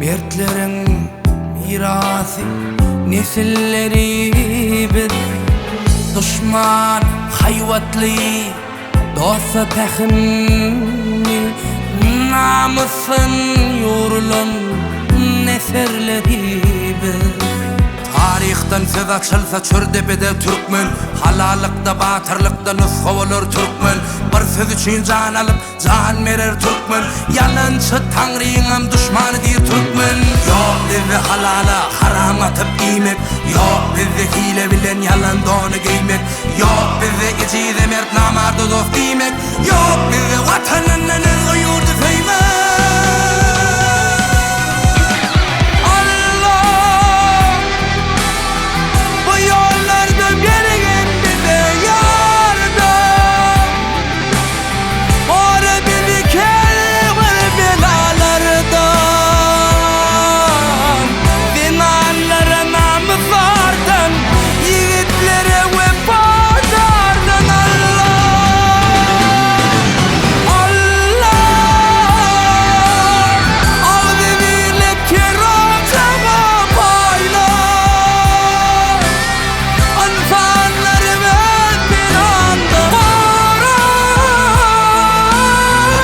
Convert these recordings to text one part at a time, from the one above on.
Mertleriň mirasy nesilleri biz. Duşman haýbatly, dosta pähimli, Namysdan ýugrulan eserleri biz. Taryhdan söz açylsa çür depede türkmen, Halallykda, batyrlykda nusga bolar türkmen. Bir söz üçin jan alyp, Jan berer türkmen, ýalançy Taňryňam duşmany diýr türkmen. Ýok bizde halala haram atyp iýmek, Ýok bizde hile bilen ýalan dony geýmek, Ýok bizde ejize mert namarda dost diýmek, Ýok bizde Watanyndan özge ýurdy söýmek. Alla! Bu ýollarda bergin bize ýardam. Gora bizi käbir belalardan, Zenanlara namys ardan, Ýigitlere wepadardan Alla! Alla! Agzybirlik her ojaga paýla! Ynsanlary öz penanda gora,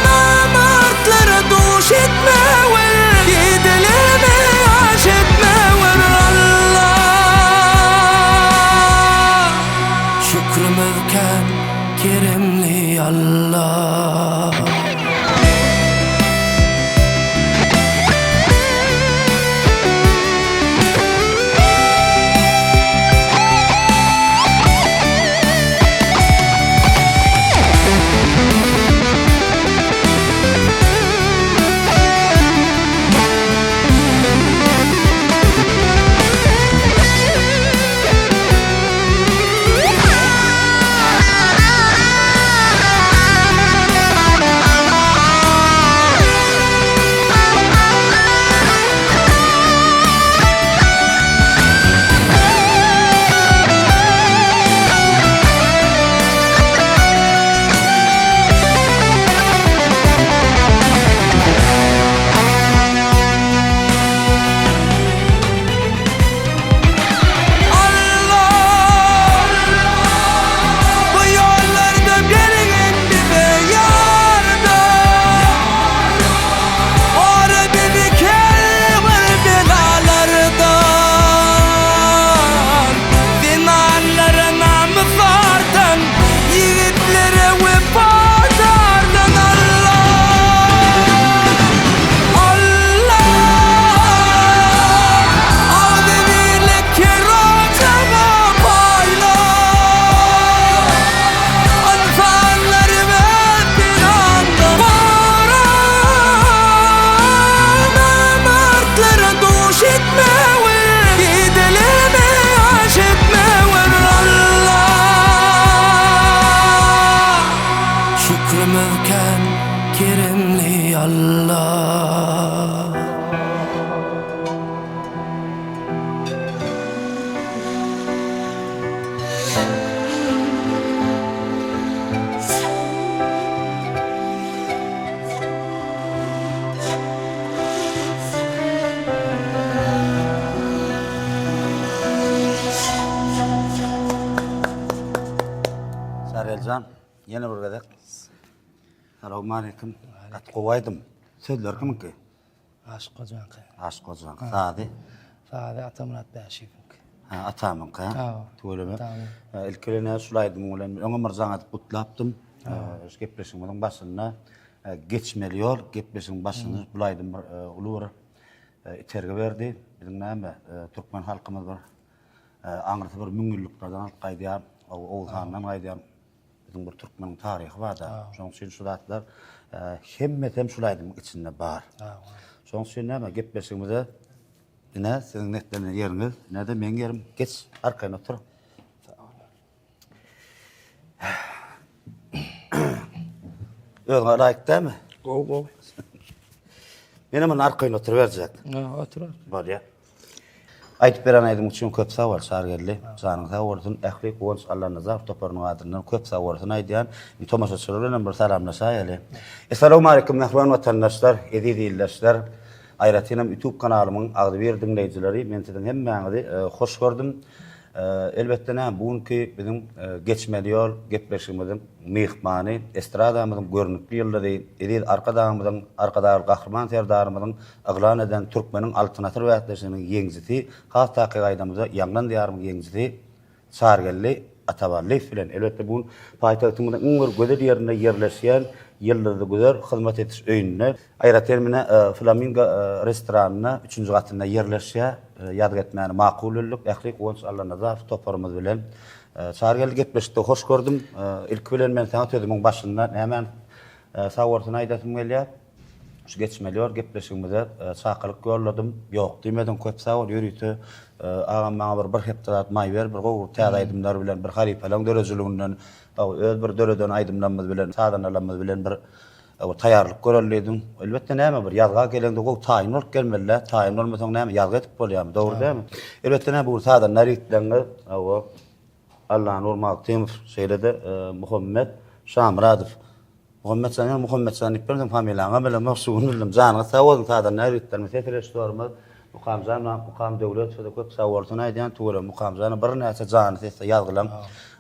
Namartlara duş etmewür, Gideleme aş etmewür Alla. Şükrümiz kän keremli Alla. Alla! Bu ýollarda bergin bize ýardam! Gora bizi käbir belalardan, Zenanlara namys ardan, Ýigitlere wepadardan Alla! Alla! Agzybirlik her ojaga paýla! Ynsanlary öz penanda gora, Namartlara duş etmewür, Gideleme aş etmewür Alla! Şükrümiz kän keremli Alla! Sareljan, ýene bir gezek. Salowmaleýkim. Gaty gowy aýdym. Sözleri kimiňki? Aşyk gojaňky. Aşyk gojaňky. Sazy? Sazy Atamyrat Bäşiýewiňki. Ha, atamyňky, ha? Tüweleme. Ilki bilen şul aýdymyň bilen öňem bir jaň edip gutlapdym. Şu gepleşigimiziň başynda geçmeli ýol gepleşigiň başynda bul aýdym bir uly bir itergi berdi. Biziň näme türkmen halkymyz bir aňyrsy bir müňýyllyklardan alyp gaýdýar, Oguzhandan gaýdýar. Biziň bir türkmeniň taryhy bar-da. Şonuň üçin şu zatlar hemmesem şul aýdymyň içinde bar. Şonuň üçin näme gepleşigimize ine siziň netlenen ýeriňiz, ine-de meň ýerim. Geç, arkaýyn otur. Özüňe laýyk dälmi? Gowy, gowy. Menem indi arkaýyn oturyberjek. Ha, otur. Bolýar. Aýdyp beren aýdymyň üçin köp sag bol Çargeldi. Janyň sag bolsun. Ähli Guwanç Allanazarow toparynyň adyndan köp sag bolsun aýdýan. Indi tomaşaçylar bilen hem bir salamlaşaýaly. Essalawmaleýkum mähriban watandaşlar, eziz ildeşler. Aýratynam YouTube kanalymyň agzybir diňleýjileri, men siziň hemmäňizi hoş gördüm. Elbetde näme, bu günki biziň Geçmeli ýol gepleşigimiziň myhmany, estradamyzyň görnükli ýyldyzy, eziz Arkadagymyzyň, Arkadagly Gahryman Serdarymyzyň yglan eden Türkmeniň Altyn asyr bäsleşiginiň ýeňjisi, has takyk aýdamyzda Ýaňlan Diýarymyň ýeňjisi Çarygeldi Ataballyýew bilen, elbetde, bu gün paýtagtymyzyň iň bir gözel ýerinde ýerleşýän Ýyldyzly güzer hyzmat ediş öýünde, aýratyn mine Flamingo restoranynda üçünji gatynda ýerleşýär. Ýazgy etmäni makul bildik. Ähli Guwanç Allanazarow toparymyz bilen. Çarygeldi gepleşikde hoş gördüm. Ilki bilen men saňa sözümiň başynda nämäni sag bolsun aýdasym gelýär. Şu geçmeli ýol gepleşigimize çakylyk ýolladym. Ýok diýmediň, köp sag bol. Ýörite agam maňa bir bir hepde zat maý ber, bir gowy täze aýdymlar bilen, bir halypalaň döredijiliginden, öz bir döreden aýdymlarymyz bilen, sazandalarymyz bilen bir taýýarlyk göreli diýdiň. Elbetde näme bir ýazga geleňde gowy taýyn bolup gelmeli-dä. Taýyn bolmasaň näme ýazgy edip bolýarmy? Dogry dälmi? Elbetde näme bu gün sazanda ýigitleriňiz, hawa, Allanur Magtymow, şeýle-de Muhammet Şamyradow. Muhammetjan ýa Muhammetjan diýip bildim familiýaňam bilemok şu gün bildim janyňyz sag bolsun sazanda ýigitlerimiz ses režissýorymyz Mukamjan bilen Mukam Döwletowa-da köp sag bolsun aýdýan tüweleme Mukamjana birnäçe janly sesde ýazgylaň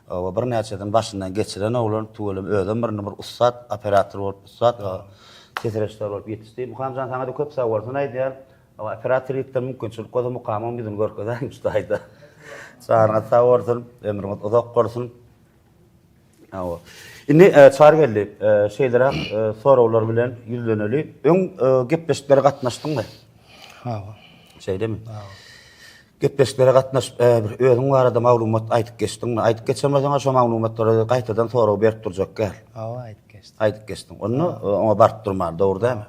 we birnäçesini başyndan geçiren oglan tüweleme özem bir indi bir ussat operator bolup ussat ses režissýor bolup ýetişdi Mukamjan saňada köp sag bolsun aýdýan operator ýigitler mümkinçilik bolsa Mukamyň ýüzüni görkezäýiň şu taýda janyňyz sag bolsun ömrüňiz uzak bolsun. Hawa. Indi Çarygeldi, şeýleräk soraglar bilen ýüzleneli. Öň gepleşiklere gatnaşdyňmy? Hawa. Şeýlemi? Hawa. Gepleşiklere gatnaşyp, bir özüň barada maglumat aýdyp geçdiňmi? Aýdyp geçen bolsaň, şo maglumatlara gaýtadan sorag berip durjak däl. Hawa, aýdyp geçdim. Aýdyp geçdiň. Onda oňa baryp durmaly, dogry dälmi?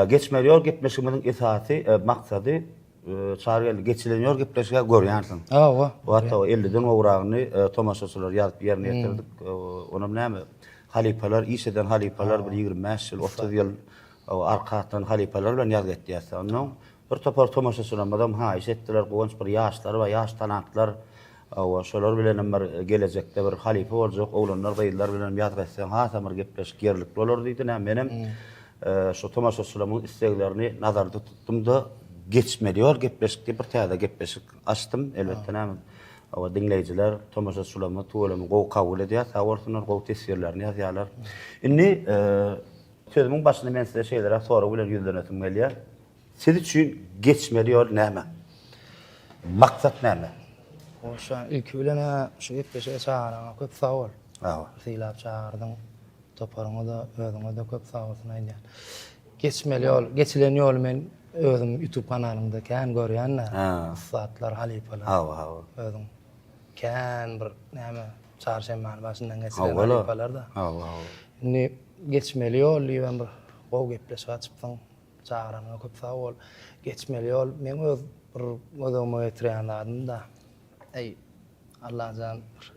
Geçmeli ýol gepleşigimiziň esasy maksady Çarygeldi, geçilen ýol gepleşige görýänsiň. Hawa. Hatda elliden gowragyny tomaşaçylar ýazyp ýerine ýetirdik. Onam näme, halypalar, iş eden halypalar bir 25 ýyl, 30 ýyl arka atan halypalar bilen ýazgy etýäs. Onnoň bir topar tomaşaçylarymyzam haýyş etdiler, Guwanç bir ýaşlar bar, ýaş talantlar, hawa, şolar bilenem bir gelejekde bir halypa boljak oglanlar, gyzlar bilenem ýazgy etseň hasam bir gepleşik ýerlikli bolar diýdi. Näme, menem Şu tomaşaçylarymyň isleglerini nazarda tutdum-da, Geçmeli ýol gepleşik diýip bir täze gepleşik açdym. Elbetde näme, hawa, diňleýjiler, tomaşaçylarymyz tüweleme gowy kabul edýär, sag bolsunlar, gowy teswirlerini ýazýarlar. Indi sözümiň başynda men size şeýleräk sorag bilen ýüzlenesim gelýär. Siz üçin geçmeli ýol näme? Maksat näme? Hoş, ilki bilen-ä şu gepleşige çagyranyňa köp sag bol. Sag bol. Sylap çagyrdyň. Toparyňa-da, özüňe-de köp sagbolsun aýdýan. Geçmeli ýol, geçilen ýoly men özüm YouTube kanalyňda kän görýän-dä. Ussatlar, halypalar. Hawa, hawa. Özüň kän bir näme çarşenbäni başyndan geçiren halypalar-da. Hawa, hawa. Indi geçmeli ýol diýibem bir gowy gepleşik açypsyň. Çagyranyňa köp sag bol. Geçmeli ýol meň öz bir göz öňüme getirýän zadym-da. Eý, Allajan bir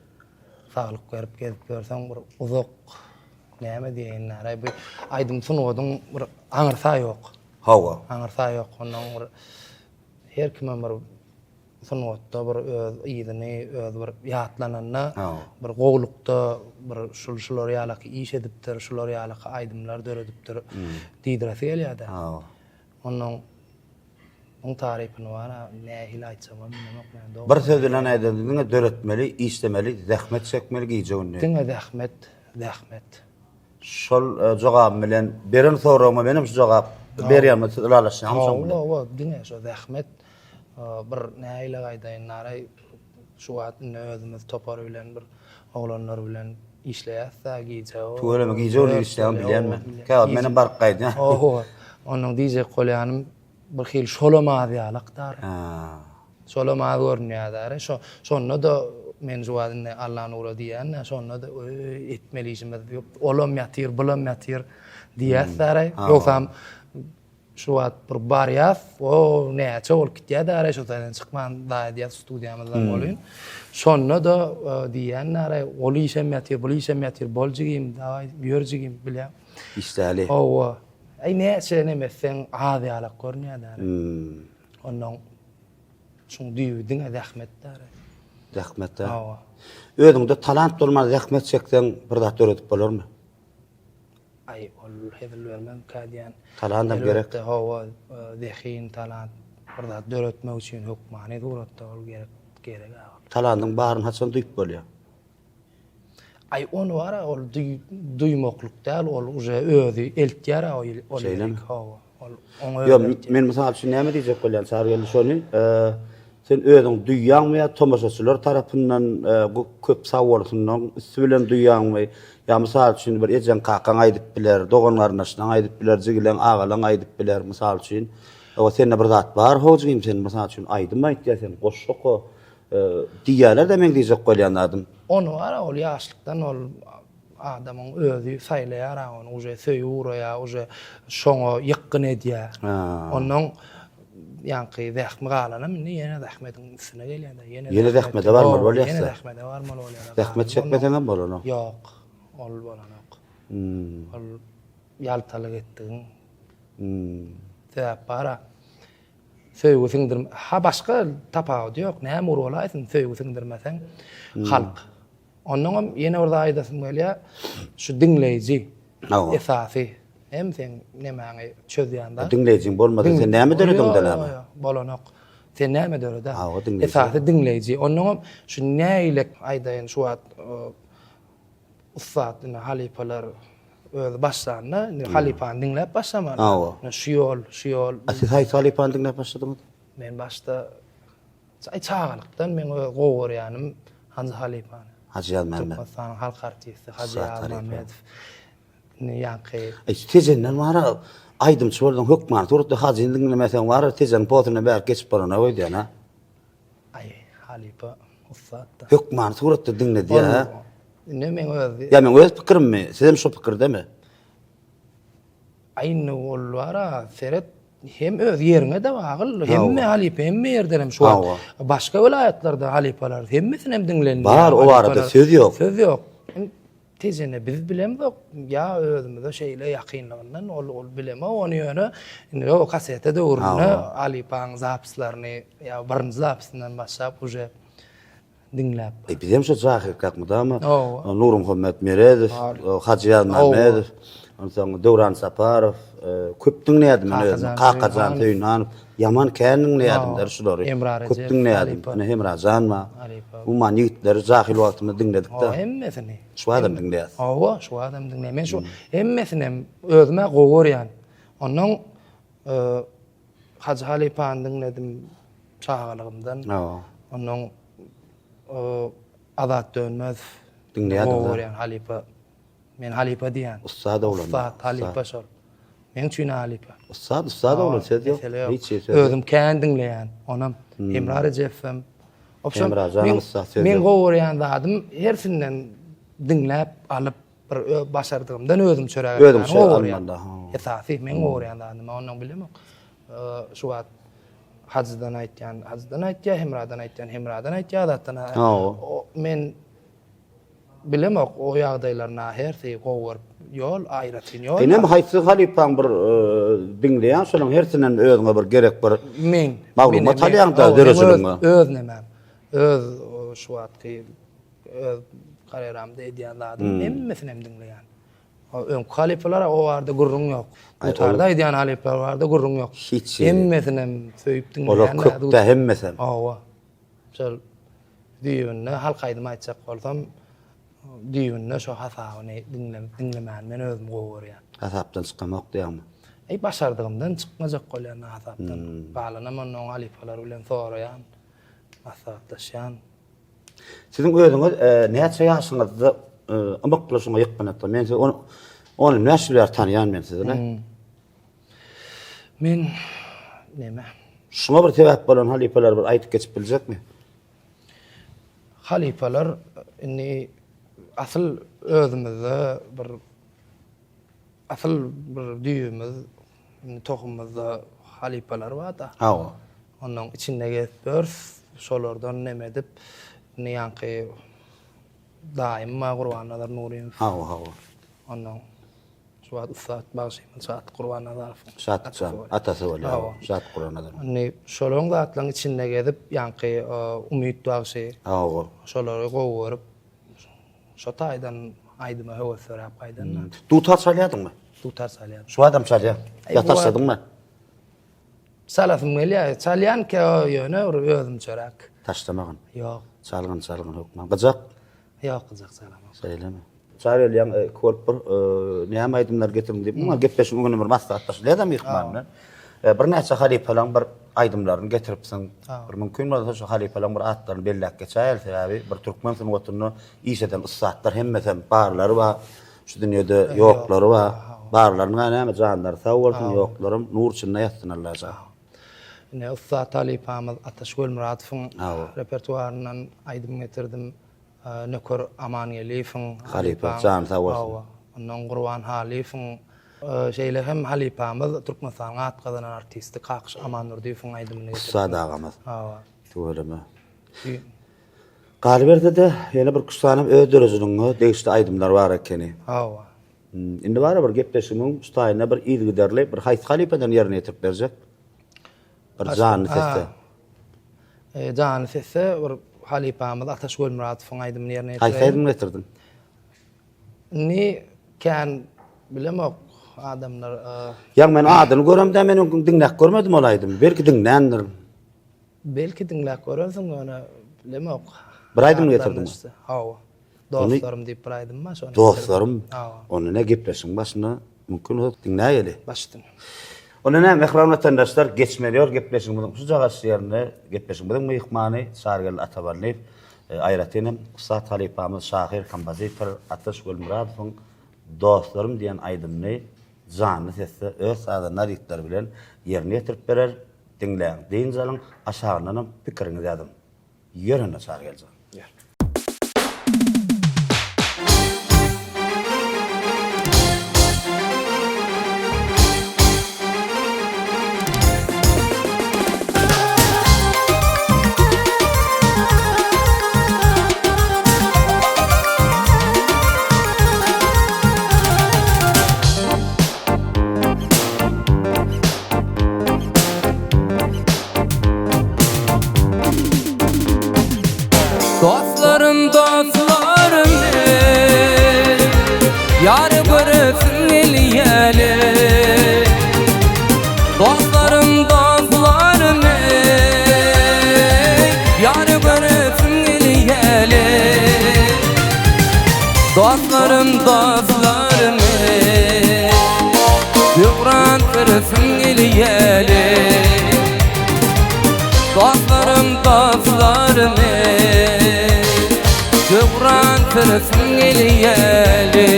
saglyk berip gezip ýörseň bir uzak näme diýeýin näraý bu aýdym sungatyň bir aňyrsa ýok. Hawa. Aňyrsa ýok. Ondan bir her kimem bir sungatda bir öz yzyny öz bir ýatlananda bir gowlukda bir şul şular ýalaky iş edipdir, şular ýalaky aýdymlar döredipdir diýdiresi gelýär-de. Hawa. Ondan Muň tarypyny bar-a nähili aýtjagymam bilemok men dogry. Bir söz bilen aýdanda diňe döretmeli, işlemeli, zähmet çekmeli gije-gündiz. Diňe zähmet, zähmet. Şol jogabym bilen beren soragyma menem şu jogap berýän siz ylalaşýaňmy şoň bilen? Hawa, hawa, diňe şo zähmet. Bir nähili aýdaýyn Naraý şu wagt indi özümiz topar bilen bir oglanlar bilen işleýäs-dä gije. Tüweleme gije-gündiz işleýäňi bilýän men. Käwagt menem baryp gaýdýan. Hawa. Onnoň diýjek bolýanym Bir hili şolam az ýalak dary. Şolam az görünýär dary. Şo şonda-da men şu wagt indi Allanura diýýän-dä, şonda-da öý etmeli işimiz ýok. Olam ýatyr, bulam ýatyr diýýäs dary. Ýogsam şu wagt bir barýas, o näçe bolup gitýär dary, şo taýdan çykman zaý edýäs studiýamyzdan welin. Şonda-da diýýän dary, ol işem ýatyr, bul işem ýatyr, bol jigim, dawaý ýör jigim bilýäň. Işläli. Hawa. Aý näçe neme etseň az ýalak görünýär däri. Onnoň şuň düýbi diňe zähmet däri. Zähmet dä. Hawa. Özüňde talant bolman zähmet çekseň bir zat döredip bolarmy? Aý ol hezil bermezmikä diýýän. Talantam gerek. Elbetde hawa. Zehin, talant bir zat döretmek üçin hökmany suratda ol gerek, gerek-ä ol. Talantyň baryny haçan duýup bolýar? Aý ony bar-a ol duýmaklyk däl, ol uje özi eltýär-ä ol ýerik. Hawa, ol oňa özi eltýär. Men mysal üçin näme diýjek bolýan Çarygeldi şony, sen özüň duýýaňmy ýa tomaşaçylar tarapyndan köp sag bolsunlaryň üsti bilen duýýaňmy? Ýa mysal üçin bir ejeň kakaň aýdyp biler, dogan garyndaşlaň aýdyp biler, jigileň agalaň aýdyp biler mysal üçin. Hawa sende bir zat bar how jigim sen mysal üçin aýdym aýtýa sen goşgy oka Diýýäler-de meň diýjek bolýan zadym. Ony bar-a ol ýaşlykdan ol adamyň özi saýlaýar-a ony uje söýüp ugraýar uje şoňa ýykgyn edýär. Onnoň ýaňky zähmi galanam indi ýene zähmediň üstüne gelýär-de ýene Ýene zähmede barmaly bolýar-da. Ýene zähmede barmaly bolýar. Zähmet çekmeseňem bolanok. Ýok, ol bolanok. Ol ýaltalyk etdigiň. Sebäp bar-a. Söýgi siňdirme ha başga tapawudy ýok näme ugur bolaýsyn söýgi siňdirmeseň halk. Onnoňam ýene bir zat aýdasym gelýär şu diňleýji esasy hem seň nemäňi çözýän zat. Diňleýjiň bolmasa sen näme dörediňde näme? Bolanok. Sen näme döredä? Esasy diňleýji. Onnoňam şu nägilek aýdaýyn şu wagt Ussat indi halypalar özi başlanda indi halypany diňläp başlamaly. Hawa. Indi şu ýol, şu ýol. A siz haýsy halypany diňläp başladyňyz? Men başda aý çagalykdan meň öz gowy görýänim Hajy halypany. Hajy Ýazmämmet. Türkmenistanyň halk artisti Hajy Ýazmämmedow. Indi ýaňky. Aý Tejenden bara aýdymçy bolsaň hökmany suratda Hajyny diňlemeseň bara Tejeniň posyndan bärik geçip bolanok öýdýän a. Aý halypa ussat-da. Hökmany suratda diňledýär hä? Indi meň öz. Ýa meň öz pikirimmi? Sizem şo pikirdemi? Aý indi ol bar-a seret hem öz ýeriňe-de bagly. Hemme halypa hemme ýerden hem şu wagt. Başga welaýatlarda halypalar hemmesini hem diňlenilýär. Bar o barada söz ýok. Söz ýok. Tejene biz bilemzok ýa özümize şeýle ýakynlygyndan ol ol bilemok ony ýöne indi o kaseta döwründe halypaň zapislaryny ýa birinji zapisinden başlap uje diňläp. E bizem şo jahylkak mydama Nurmuhammet Meredow, Hajy Ýazmämmedow, onsoň Döwran Saparow köp diňleýärdim men özüm. Kakajan Söýünhanow ýaman kän diňleýärdim-de şulary. Köp diňleýärdim. Ine Hemrajan bar. Umuman ýigitleri jahyl wagtymyzda diňledik-de. Hawa hemmesini. Şu wagtam diňleýäs. Hawa şu wagtam diňleýän. Men şu hemmesinem özüm-ä gowy görýän. Onnoň Hajy halypany diňledim çagalygymdan. Hawa. Onnoň Azat Dönmez. Diňleýärdim. Gowy görýän halypa. Men halypa diýýän. Ussat oglan. Ussat halypa şol. Meň üçin halypa. Ussat, ussat oglan söz ýok. Hiç söz ýok. Özüm kän diňleýän. Onam Hemra Rejepowam. Hemra jan ussat söz ýok. Men gowy görýän zadym hersinden diňläp alyp bir başardygymdan özüm çörek Özüň çörek almaly. Esasy meň gowy görýän zadym. Ondan bilemok. Şu wagt Hajydan aýtýan, Hajydan aýtýar, Hemradan aýtýan, Hemradan aýtýar, Azatdan. Men Bilemok o ýagdaýlaryna hersi gowy görüp ýol aýratyn ýol. Senem haýsy halypaň bir diňleýäň şolaň hersinden özüňe bir gerek bir Men maglumat alýaňda dörejiligiňe. Öz nemem. Öz şu wagtky öz karýeramda edýän zadym hemmesinem diňleýän. Öňki halypalara o barada gürrüň ýok. Dutarda aýdýan halypalar barada gürrüň ýok. Hiç. Hemmesinem söýüp diňleýän. Olar köpdä hemmesem. Hawa. Şol düýbünde halk aýdymy aýtjak bolsam, düýbünde şo hasabyny diňlemäni men özüm gowy görýän. Hasapdan çykamok diýýäňmi? Eý, başardygymdan çykmajak bolýan hasapdan. Galanam onda oň halypalar bilen soraýan, maslahatlaşýan. Siziň özüňiz näçe ýaşyňyzda ymykly şuňa ýykgyn etdiňiz? Men sizi on bäş ýyl bäri tanýan men sizi. Men neme? Şuňa bir sebäp bolan halypalar bir aýdyp geçip biljekmi? Halypalar indi asyl özümizde bir asyl bir düýbimiz indi tohumymyzda halypalar barda. Hawa. Onuň içinde gezip ýörüs, şolardan neme edip indi ýaňky daýym bar Gurbannazar Nurymow. Hawa, hawa. Ondan Şu wagt ussat bagşymyz Şatlyk Gurbannazarowyň. Şatlyk jan, atasy bolýar. Hawa. Şatlyk Gurbannazarow. Indi şolaryň zatlaryň içinde gezip, ýaňky Umyt bagşy. Hawa. Şolary gowy görüp, şo taýdan aýdyma höwes döräp gaýdan-da. Dutar çalýardyňmy? Dutar çalýardym. Şu wagtam çalýaň. Ýa taşladyňmy? Çalasym gelýär. Çalýan ke ýöne bir özümçeräk. Taşlamagyn. Ýok. Çalgyn çalgyn hökman. Gyjak? Ýok gyjak çalamok. Şeýlemi? Çar gelýäň iki bolup bir näme aýdymlar getirdiň diýip, muňa gepleşigiň öňünde bir maslahatlaşylýar-da myhman bilen. Birnäçe halypalaryň bir aýdymlaryny getiripsiň. Bir mümkin bolsa şu halypalaryň bir atlaryny belläp geçäýeli, sebäbi bir türkmen sungatynda iş eden ussatlar hemmesem barlary bar, şu dünýede ýoklary bar. Barlarynyň-a näme janlary sag bolsun, ýoklaram nur içinde ýatsyn Allajan. Ine ussat halypamyz Ataş Gölmyradowyň repertuaryndan aýdym getirdim. Nöker Amangeldiýewiň, Halypa, jany sag bolsun. Hawa, ondan Gurban Halyýewiň, şeýle hem halypamyz Türkmenistanyň at gazanan artisti Kakyş Amandurdyýewiň aýdymyny getirdim. Ussat agamyz. Hawa. Tüweleme. Galyberse-de, ýene bir üç sany öz döredijiligiňe degişli aýdymlar bar ekeni. Hawa. Indi bara bir gepleşigimiň şu taýynda bir yzygiderli bir haýsy halypadan ýerine ýetirip berjek? Bir janly sesde. Janly sesde bir halypamyz Ataş Gölmyradowyň aýdymyny ýerine ýetireýin. Haýsy aýdymy getirdiň? Indi kän bilemok adamlar. Ýa men adyny göremde men öňküň diňläp görmedim ol aýdymy. Belki diňländirin. Belki diňläp görensiň ýöne bilemok. Bir aýdym getirdiňmi? Hawa. Dostlarym diýip bir aýdym bar şony. Dostlarym. Onda ne gepleşigiň başynda mümkin bolsa diňläýeli. Başdan. Onda näme mähriban watandaşlar geçmeli ýol gepleşigimiziň şujagaç ýerinde gepleşigimiziň myhmany Çarygeldi Ataballyýew, aýratyn hem ussat halypamyz şahyr, kompozitor Ataş Gulmyradowyň Dostlarym diýen aýdymyny janly sesde öz sazanda ritleri bilen ýerine ýetirip berer. Diňläň, dynç alyň, aşagyndanam pikiriňizi ýazyň. Ýör onda Çarygeljan. Ýör. Dostlarym dostlarym ey Yar göresim gelýäle Dostlarym dostlarym ey Yar göresim gelýäle Dostlarym dostlarym ey Döwran süresim gelýäle Dostlarym dostlarym ey Döwran süresim gelýäle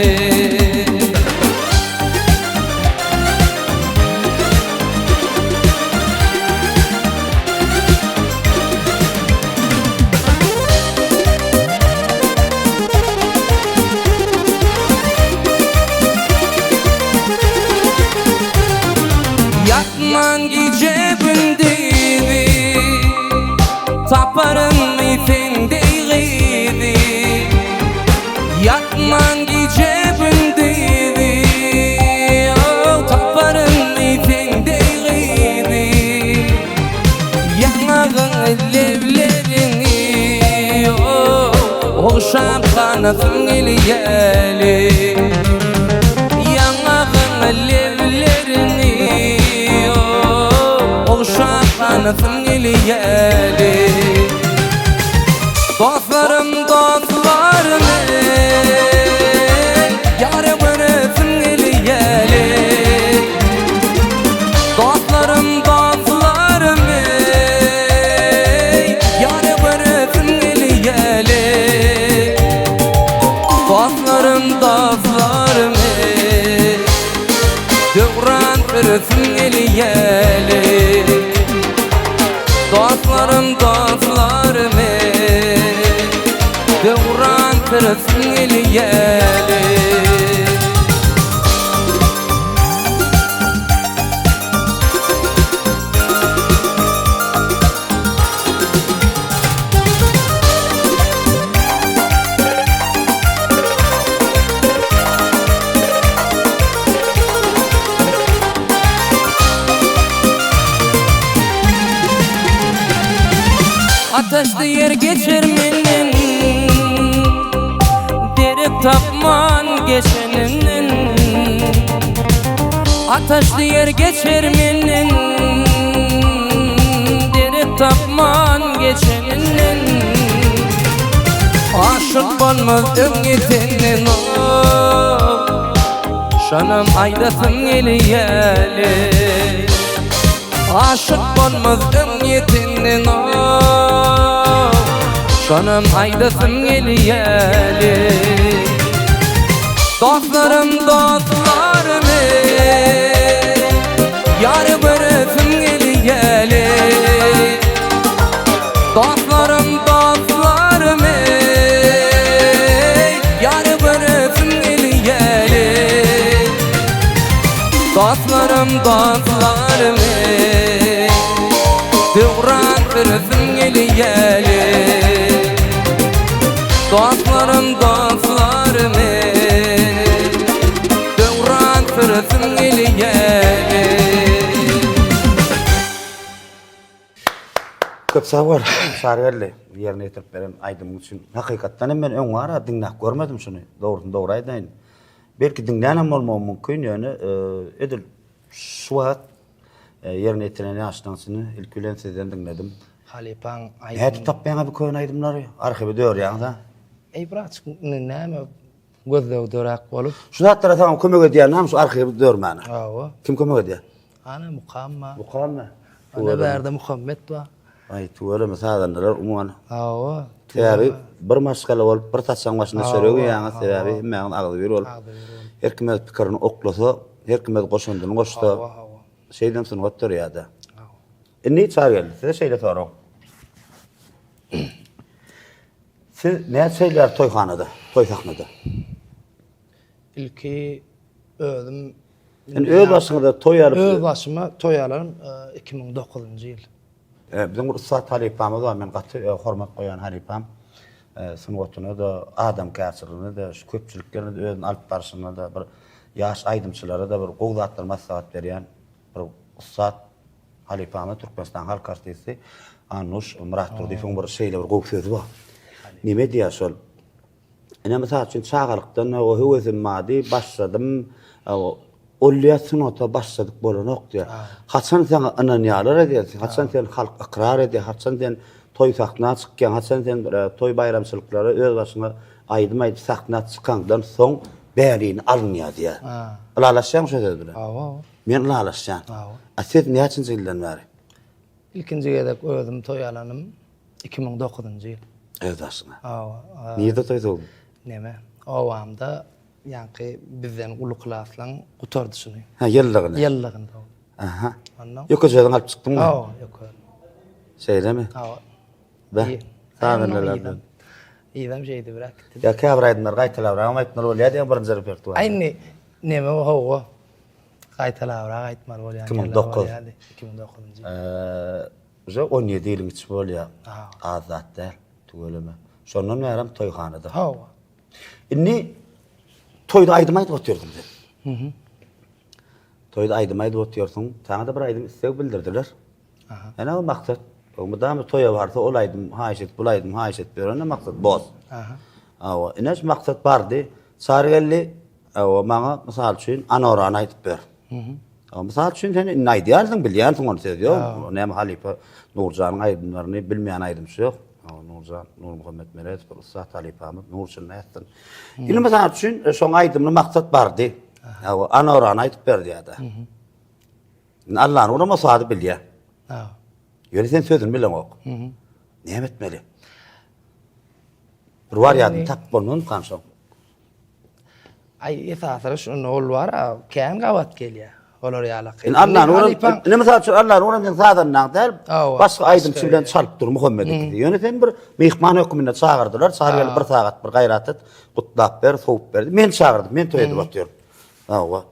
Ýatman gije gündizi Taparynmy sen deý gyzy Ýatman gije gündizi Taparynmy sen deý gyzy Ýaňagyňy lebleriňi Ogşap ganasym gelýäli Ýaňagyňy lebleriňi Ogşap ganasym gelýäli Dostlarym dostlarym eý Ýara göresim gelýäli Dostlarym dostlarym eý Ýara göresim gelýäli Dostlarym dostlarym eý Döwran süresim gelýäli Dostlarym dostlarym eý Döwran süresim gelýäli. Ataşly ýer geçer menden Derek tapman geçeninden Ataşly ýer geçer menden. Aşyk bolmaz öň ýetenden o Şonam aýdasym gelýäli Aşyk bolmaz öň ýetenden o Şonam aýdasym gelýäli Dostlarym dostlarym eý Ýar göresim gelýäli Dostlarym dostlarym eý Ýar göresim gelýäli Dostlarym dostlarym eý Döwran süresim gelýäli Dostlarym dostlarym eý Döwran süresim gelýäli Köp sag bol, Çarygeldi, ýerine ýetirip beren aýdymyň üçin. Hakykatdan hem men öň bara diňläp görmedim şuny, dogrusyny dogry aýdaýyn. Belki diňlänem bolmagym mümkin, ýöne edil şu wagt ýerine ýetiren ýaşlaň içinde ilki bilen sizden diňledim. Halypaň aýdym. Nädip tapýaňyz bu köne aýdymlary? Arhiwi dörýäňiz-a? Eý bratçyk, indi näme gözleg döräk bolup. Şu zatlara saňa kömek edýän näme şu arhiwi dörmäne? Hawa. Kim kömek edýär? Ana Mukam bar. Mukam bar. Ana bärde Muhammet bar. Aý tüweleme sazandalar umuman. Hawa. Sebäbi bir maşgala bolup bir saçagyň başynda çörek iýýäňiz sebäbi hemmäňiz agzybir bolup. Her kim öz pikirini oklasa, her kim öz goşandyny goşsa. Hawa hawa. Şeýdem sungat dörýärde. Hawa. Indi Çarygeldi size şeýle sorag. Siz näçe ýyl bäri toýhanada, toý sahnada? Ilki özüm Indi öz başyňyza toý alyp Öz başyma toý alarym 2009-njy ýyl. Biziň bir ussat halypamyz bar, men gaty hormat goýýan halypam. Sungatyna-da, adamkärçiligine-de, şu köpçülik ýerinde özüni alyp barşyna-da, bir ýaş aýdymçylara-da bir gowy zatlar maslahat berýän bir ussat halypamyz, Türkmenistanyň halk artisti Annuş Myratdurdyýewiň bir şeýle bir gowy sözi bar. Neme diýýär şol? Ine, mysal üçin, çagalykdan o höwesim bardy, başladym. Ol diýýär, sungata başladyk bolanok diýýär. Haçan saňa ynanýarlar diýýär, haçan seni halk ykrar edýär, haçan sen toý sahna çykýaň, haçan sen e, toý baýramçylyklara öz başyňa aýdym aýdyp sahna çykaňdan soň bälini alynýar diýýär. Ylalaşýaňmy şo söz bilen? Hawa. Men ylalaşýan. Hawa. A siz näçinji ýyldan bäri? Ilkinji gezek özüm toý alanym 2009-njy ýyl. Öz başyňa. Hawa. Nirde toý sowduň? Neme, obamda ýaňky bizden uly klaslaň gutardyşyny. Ha, ýyllygyny. Ýyllygyny sowdum. Aha. Ondan. Ýökeje özüň alyp çykdyňmy? Hawa, ýöke. Şeýlemi? Hawa. Be. Sazandalardan. Yzam şeýdibräk gitdi. Ýa käbir aýdymlary gaýtalabrak aýtmaly bolýar diýen birinji repertuar. Aý indi neme hawa. Gaýtalabrak aýtmaly bolýan 2009. 2009-njy. Eee, uje 17 ýylyň içi bolýar. Az zat däl, tüweleme. Şondan bärem toýhanada. Hawa. Indi toýda aýdym aýdyp otyrdyň sen. Mhm. Toýda aýdym aýdyp otyrsyň. Saňa-da bir aýdym isleg bildirdiler. Aha. Ene o maksat. O mydama toýa barsa ol aýdym haýyş edip, bul aýdym haýyş edip ýörende maksat boz. Aha. Hawa, ine şu maksat bardy. Çary geldi. Hawa, maňa mysal üçin Anorany aýdyp ber. Hawa, mysal üçin sen indi aýdýarsyň, bilýänsiň ony söz ýok. Näme halypa Nurjanyň aýdymlaryny bilmeýän aýdymçy ýok. Hawa, Nurjan, Nurmuhammet Meredow bir ussat halypamyz, nur içinde ýatsyn. Indi mysal üçin şoň aýdymyny maksat bardy. Hawa, Anorany aýdyp ber diýýär-de. Indi Allanyň o sazy bilýär. Hawa. Ýöne sen sözüni bileňok. Näme etmeli? Bir wariantyny tapyp bolmazmykan şoň? Aý esasy şunda ol bar, kän gabat gelýär. Olar ýaly. Indi Allany uran, indi mysal üçin Allany uran sen sazandaň däl, başga aýdymçy bilen çalyp dur Muhammet ikisi. Ýöne sen bir myhman hökmünde çagyrdylar, çagyr gelip bir sagat bir gaýrat et, gutlap ber, sowup ber. Men çagyrdym, men toý edip otyryn. Hawa.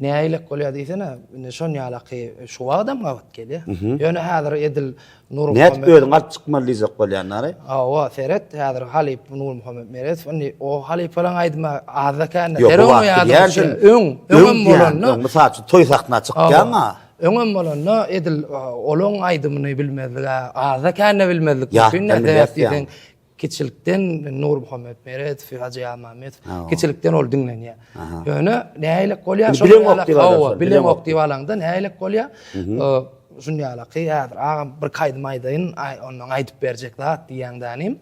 Nägilek bolýar diýsene, indi şon ýalaky şu wagtam gabat gelýär. Ýöne häzir edil Nurmuhammet Nädip özüň alyp çykmaly diýjek bolýanlary? Hawa, seret, häzir halyp Nurmuhammet Meredow indi o halypalaryň aýdymy azda-kände. Ýok, bu wagt bilýänsiň. Öň, öňem bolanda. Öň, mysal üçin, toý sahna çykýaň-a. Öňem bolanda edil olaň aýdymyny bilmezlik-ä, azda-kände bilmezlik mümkin. Ýatdan bilýärsiň. Kiçilikden Nurmuhammet Meredow, Hajy Ýazmämmedow, kiçilikden ol diňlenýär. Ýöne nähilek bolýar şol Bileňok diýip alaňda. Bileňok diýip alaňda nähilek bolýar? Şun ýalaky häzir agam bir aýdym aýdaýyn, ondan aýdyp berjek zat diýýäň dänim.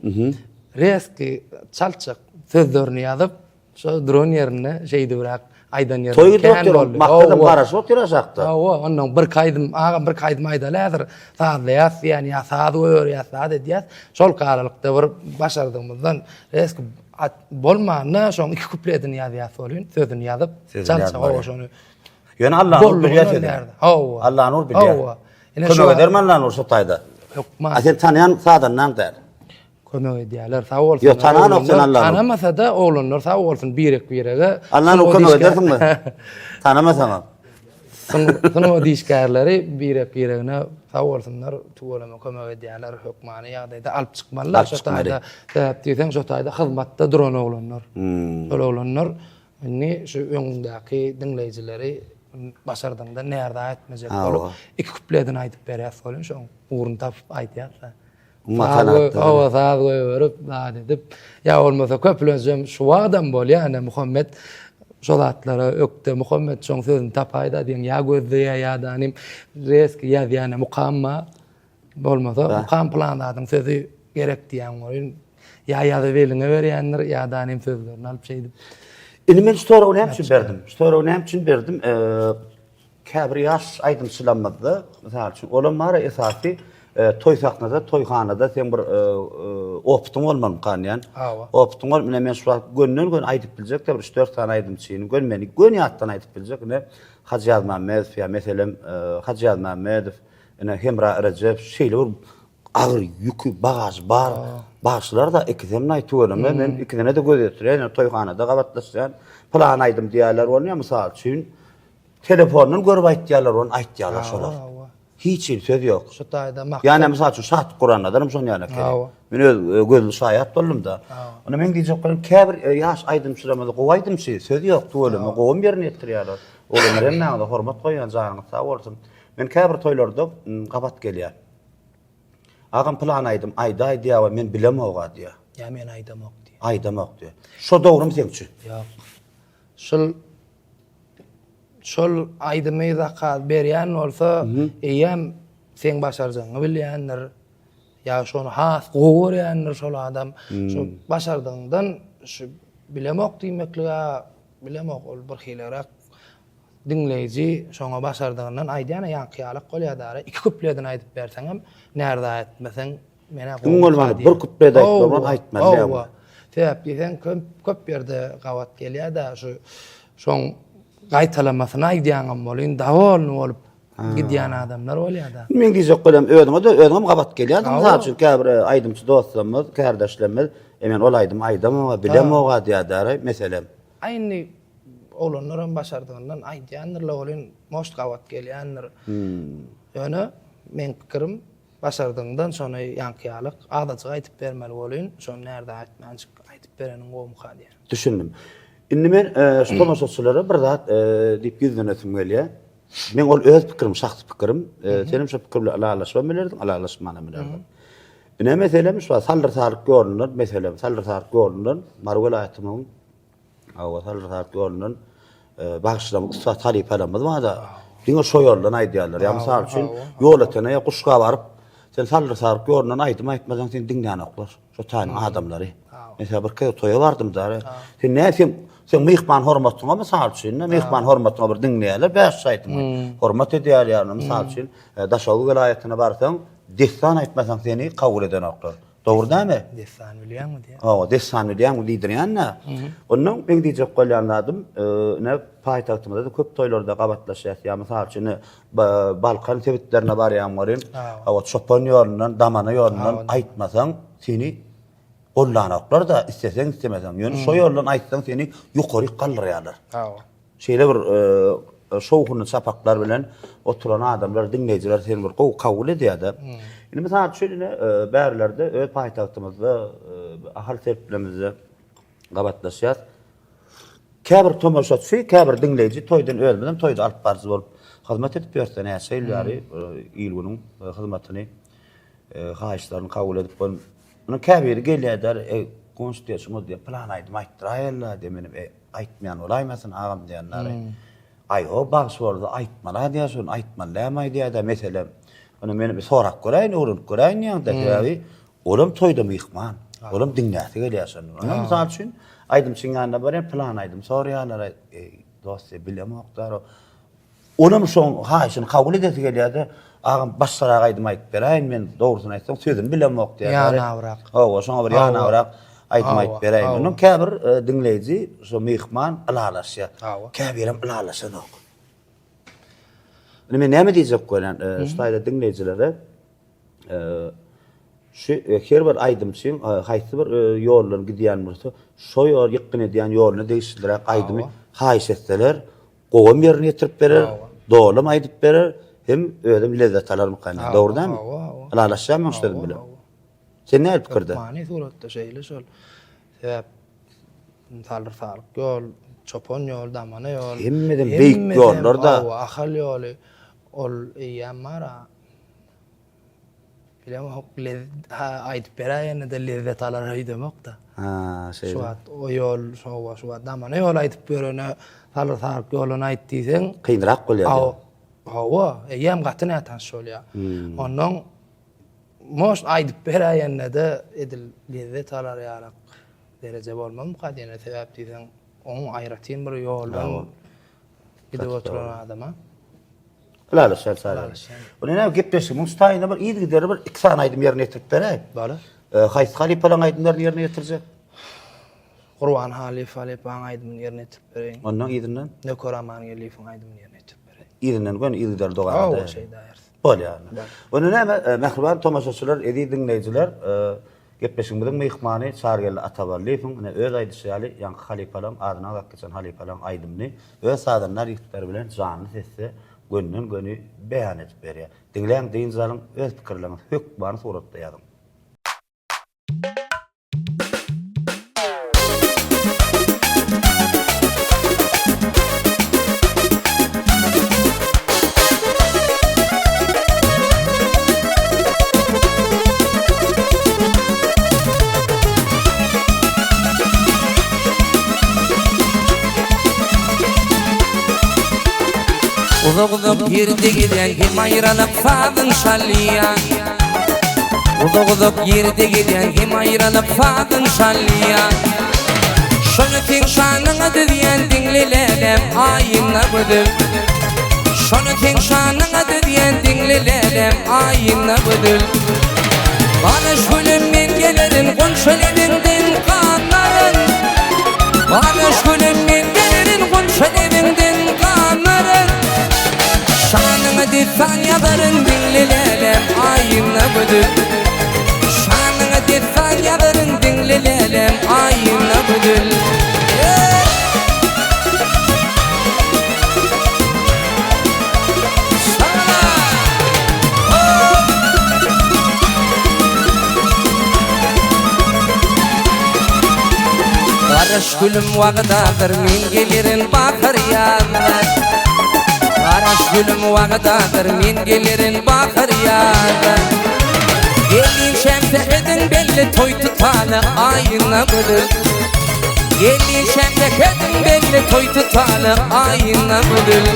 Reski çaltjak sözlerini ýazyp, şo duran ýerinde şeýdibräk aýdan ýeri Toý gidip otyr, maksadam garaşyp otyr aşakda. Hawa, onnoň birki aýdym, agam birki aýdym aýdaly häzir, sazlaýas diýýän ýa saz goýberýäs, zat edýäs. Şol aralykda bir başardygymyzdan reski bolmanda şoň iki kupledini ýazýas welin, sözüni ýazyp, çaltjak hawa şony. Ýöne Allanur bilýär seni. Hawa. Allanur bilýär. Hawa. Kömek edermi Allanur şo taýda? Hökman. A sen tanýan sazandaň däl. Kömek edýärler sag bolsun. Ýok tananok sen Allanur. Tanamasa-da oglanlar sag bolsun birek birege. Allanur kömek edersiňmi? Tanamasaňam. Sungat işgärleri birek biregine sag bolsunlar tüweleme kömek edýärler hökmany ýagdaýda alyp çykmalylar şo taýda. Sebäp diýseň şo taýda hyzmatda duran oglanlar. Şol oglanlar indi şu öňüňdäki diňleýjileri başardygyňdan närza etmejek bolup iki kupledini aýdyp berýäs welin şoň ugruny tapyp aýdýas-da. Hawa, saz goýberip, zat edip, ýa bolmasa köplenjem şu wagtam bolýar, ine Muhammet şo zatlara ökde, Muhammet şoň sözüni tapaýda diýen, ýa gözleýär, ýa-da nim reski ýazýar, ine Mukamma bolmasa, Mukam pylan zadyň sözi gerek diýýän welin, ýa ýazyp eliňe berýändir, ýa-da nim sözlerini alyp şeýdip. Indi men şu soragy näme üçin berdim? Şu soragy näme üçin berdim? Käbir ýaş aýdymçylarymyzda, mysal üçin, olam bar esasy toý sahnada, toýhanada seň bir opytyň bolmalymykan diýýän. Hawa. Opytyň bolup, ine men şu wagt gönden-göni aýdyp biljek-de bir üç-dört sany aýdymçyny, göni meni göni ýatdan aýdyp biljek, ine Hajy Ýazmämmedow ýa meselem Hajy Ýazmämmedow, ine Hemra Rejepow şeýle bir agyr ýüki, bagažy bar bagşylar-da ikisem naý tüweleme men ikisine-de göz ýetirýän, ýöne toýhanada gabatlaşýan, pylan aýdym diýýärler bolýar, mysal üçin, Telefondan görüp aýtýarlar ony aýtýarlar şolar. Hiç hili söz ýok. Şu taýda maksat. Ýani mysal üçin Şatlyk Gurannadanam şony ýaly ekeni. Men öz e, gözli şaýat boldum-da. Onda meň diýjek bolan käbir e, ýaş aýdymçylarymyz gowy aýdymçy, söz ýok, tüweleme gowam ýerine ýetirýärler. Oglanlar hemmäňize hormat goýýan, janyňyz sag bolsun. Men käbir toýlarda gabat gelýän. Agam pylan aýdym aýdaý diýýär we men bilemog-a diýýär. Ýa men aýdamok diýýär. Aýdamok diýýär. Şo dogrymy seň üçin? Ýok. Şul Şol aýdymy zakaz berýän bolsa, eýýäm seň başarjagyňy bilýändir. Ýa şony has gowy görýändir şol adam. Şu başardygyňdan şu bilemok diýmeklige bilemok ol bir hileräk diňleýji şoňa başardygyndan aýdýan ýaňky ýalak bolýar dara. Iki kupledini aýdyp berseňem närza etmeseň Menä Iň bolmanda bir küplet aýtmaly, aýtmaly däl. Hawa. Sebäp diýseň köp köp ýerde gabat gelýär-de şu şoň gaýtalamasyny aýdýaňam bolýan, dowolny bolup gidýän adamlar bolýar-da. Men diýjek bolýan özüňe-de özüňem gabat gelýärdiň. Mysal üçin käbir e, aýdymçy dostlarymyz, kärdeşlerimiz, e men ol aýdymy aýdamok-a, bilemok-a diýýärler, meselem. A indi oglanlaram başardygyndan aýdýandyrlar welin, most gabat gelýändir. Ýöne meň pikirim Başardygyňdan şony ýaňky ýalyk azajyk aýdyp bermeli bolyn, şony närde aýtmanjyk aýdyp bereniň gowumyka diýýän. Düşündim. Indi men şu tomaşaçylara bir zat diýip ýüzlenesim gelýär. Meň ol öz pikirim, şahsy pikirim. Senem şo pikir bilen ylalaşybam bilerdiň, ylalaşmanam bilerdiň. Ine meselem şu Saldyr-Saryk ýolundan, meselem Saldyr-Saryk ýolundan Mary welaýatynyň Hawa, Saldyr-Saryk ýolundan bagşylaryň ussat halypalarymyz bar-da, diňe şo ýoldan aýdýarlar. Ýa mysal üçin, Ýolötene ýa Guşga baryp, sen Saldyr-Saryk ýolundan aýdym aýtmasaň, seni diňlänoklar. Şo taýynyň adamlary. Meselem, bir kez toýa bardym-da, sen näme sen sen myhman hormatyňa mysal üçin, myhman hormatyňa bir diňleýärler bäş aýdymy. Hormat edýärler ýa mysal üçin, Daşoguz welaýatyna barsaň, dessan aýtmasaň seni kabul edenoklar. Dogry dämi? Dessan bilýäňmi diýýär. Hawa, dessan bilýäňmi diýdirýän-dä. Ondan meň diýjek bolýan zadym, ine, paýtagtymyzda-da köp toýlarda gabatlaşýas. Ýa mysal üçin, ine, Balkan sebitlerine barýaň welin, hawa, çopan ýolundan, damana ýolundan aýtmasaň, seni gollanoklar-da, isleseň, islemeseň. Ýöne şo ýoldan aýtsaň, seni ýokaryk galdyrýarlar. Hawa. Şeýle bir şowhunly çapaklar bilen oturan adamlar, diňleýjiler seni bir gowy kabul edýär-de. Indi mysal üçin ine bärlerde öz paýtagtymyzda, Ahal sebitlerimizde gabatlaşýas. Käbir tomaşaçy, käbir diňleýji toýdan özümizem toýda alyp baryjy bolup hyzmat edip ýörse näçe ýyl bäri il-günüň hyzmatyny, haýyşlaryny kabul edip bolan. Munuň käbiri gelýär-de, eý, goňşy diýýär, şuňa diýýär, pylan aýdym aýtdyraýaly-la diýýär, menem, eý, Aýtmaýan bolaýmasyn agam diýenleri. Aý-ho, bagşy bolsa aýtmaly-a diýýär, şony aýtmaly dämi-aý diýýär-de, meselem. Ony men bir sorap göräýin, öwrenip göräýin diýýän-de, sebäbi olam toýda myhman. Olam diňläsi gelýär şony. Onda mysal üçin aýdymçyň ýanyna barýan pylan aýdym soraýarlar. Eý, dost, bilemok da. Olam şoň haýyşyny kabul edesi gelýär-de, agam başgarak aýdym aýdyp beräýin, men dogrusyny aýtsam sözüni bilemok diýýär. Ýanabrak. Hawa, şoňa bir ýanabrak aýdym aýdyp beräýin. Ondan käbir diňleýji, şo myhman ylalaşýar. Käbirem ylalaşanok. Indi men näme diýjek bolýan, şu taýda diňleýjilere şu her bir aýdymçyň haýsy bir ýoldan gidýän bolsa, şo ýol ýykgyn edýän ýoluna degişliräk aýdymy haýyş etseler, gowam ýerine ýetirip berer, dolam aýdyp berer, hem özem lezzet alarmykan diýýän. Dogry dälmi? Ylalaşýarmyň şu sözüm bilen? Sen nähili pikirde? Hökmany suratda şeýle şol. Sebäp Salyr salyk ýol, çopan ýol, damana ýol. Hemmeden beýik ýollar-da. Hawa, Ahal ýoly. Ol eýýäm bar-a. Bilemok, ha aýdyp beräýende-de lezzet alar öýdemok-da. Ha, şeýle. Şu wagt o ýol, hawa, şu wagt damana ýol aýdyp ýörene Salyr salyk ýoluny aýt diýseň. Kynrak bolýar. Hawa, eýýäm gaty nätanyş bolýar. Onnoň Most aýdyp beräýende-de edil lezzet alar ýalak dereje bolmazmyka diýene sebäp diýseň oň aýratyn bir ýoldan gidip oturan adama. Ylalaşýan çaga. Ony näme gepleşigiň staýyna bir yzygiderli bir iki sany aýdym ýerine ýetirip beräý. Bala. Haýsy halypalaryň aýdymlaryny ýerine ýetirjek? Gurban Halyýew halypaň aýdymyny ýerine ýetirip bereýin. Ondan yzyndan? Nöker Amangeldiýewiň aýdymyny ýerine ýetirip bereýin. Yzyndan göni yzygiderli dowam edäýeris. Hawa, şeýdäýeris. Bolýar. Onda näme, mähriban tomaşaçylar, eziz diňleýjiler, gepleşigimiziň myhmany Çarygeldi Ataballyýewiň ine öz aýdyşy ýaly ýaňky halypalaryň adyny agzap geçen halypalaryň aýdymyny öz sazandar ýigitleri bilen janly sesde gönden-göni beýan edip berýär. Diňläň, dynç alyň, öz pikirleriňizi hökmany suratda ýazyň. Uzak-uzak ýerde gezýän hem aýralyk sazyň çalýan. Uzak-uzak ýerde gezýän hem aýralyk sazyň çalýan. Şony seň şanyňa düzýän diňle lälem aýyna gözel. Şony seň şanyňa düzýän diňle lälem aýyna gözel. Garaş gülüm men gelerin gunça lebiňden ganaryn. Garaş gülüm men gelerin gunça lebiňden ganaryn. Şanyňa dessan ýazaryn diňle lälem aýyna gözel. Şanyňa dessan ýazaryn diňle lälem aýyna gözel. Garaş gülüm wagdadyr men gelerin bahar ýazda Garaş gülüm wagdadyr men gelerin bahar ýazda Gelinçäm sähediň belli toý tutaly aýyna gözel Gelişem sähediň belli toý tutaly aýyna gözel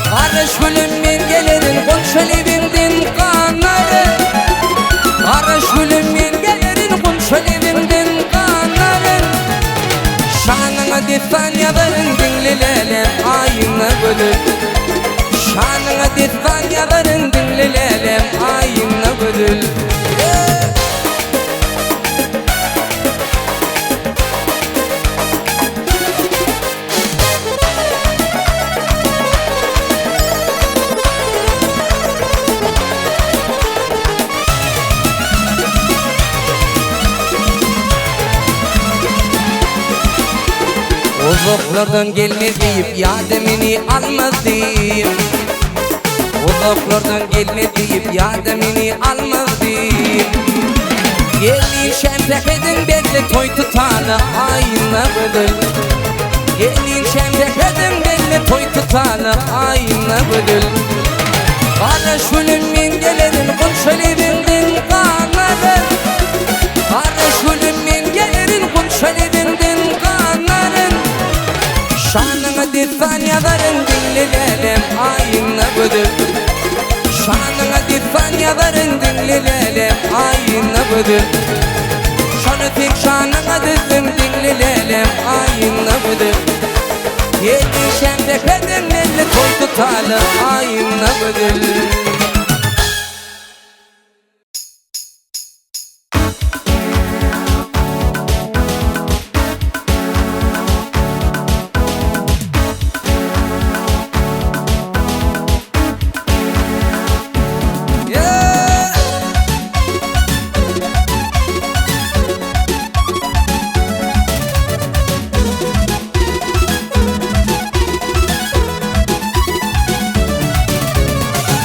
Garaş gülüm men gelerin gunça lebiňden ganaryn Garaş gülüm men gelerin gunça lebiňden ganaryn Şanyňa dessan ýazaryn diňle lälem aýyna gözel Şanyňa dessan ýazaryn diňle lälem aýyna gözel Uzaklardan gelmez diýip ýa-da meni almaz diýip Uzaklardan gelmez diýip ýa-da meni almaz diýip Gelin şämsähediň belli toý tutaly aýna gözel Gelin şämsähediň belli toý tutaly aýna gözel Garaş gülüm men gelerin gunça lebiňden ganaryn Garaş gülüm men gelerin gunça lebiňden ganaryn Şanyňa dessan ýazaryn diňle lälem aýna gözel Şanyňa dessan ýazaryn diňle lälem aýna gözel. Şanyňa düzdüm diňle lälem Aýna gözel. Ýetişemde heden belli toý tutaly Aýna gözel.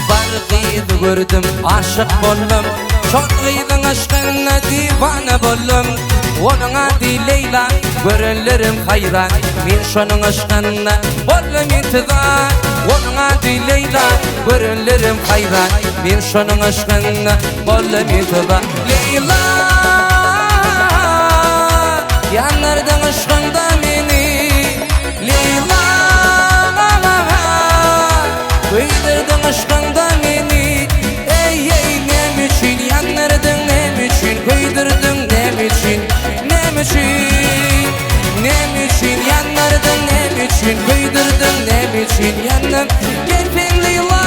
Bir gyzy gördüm, aşyk boldum. Şol gyzyň yşkyna diwana boldum. Onuň ady Leýla, görenlerim haýran. Men şonuň yşkyna boldum intizar. Onuň ady Leýla, görenlerim haýran. Men şonuň yşkyna boldum intizar. Leýla, ýandyrdyň yşkyňda meni. Leýla, köýdürdiň yşkyňda meni. Eý, eý, näme üçin ýandyrdyň, näme üçin köýdürdiň, näme üçin, näme üçin? Näme üçin ýandyrdyň, näme üçin köýdürdiň, näme üçin ýandym? Gel sen Leýla.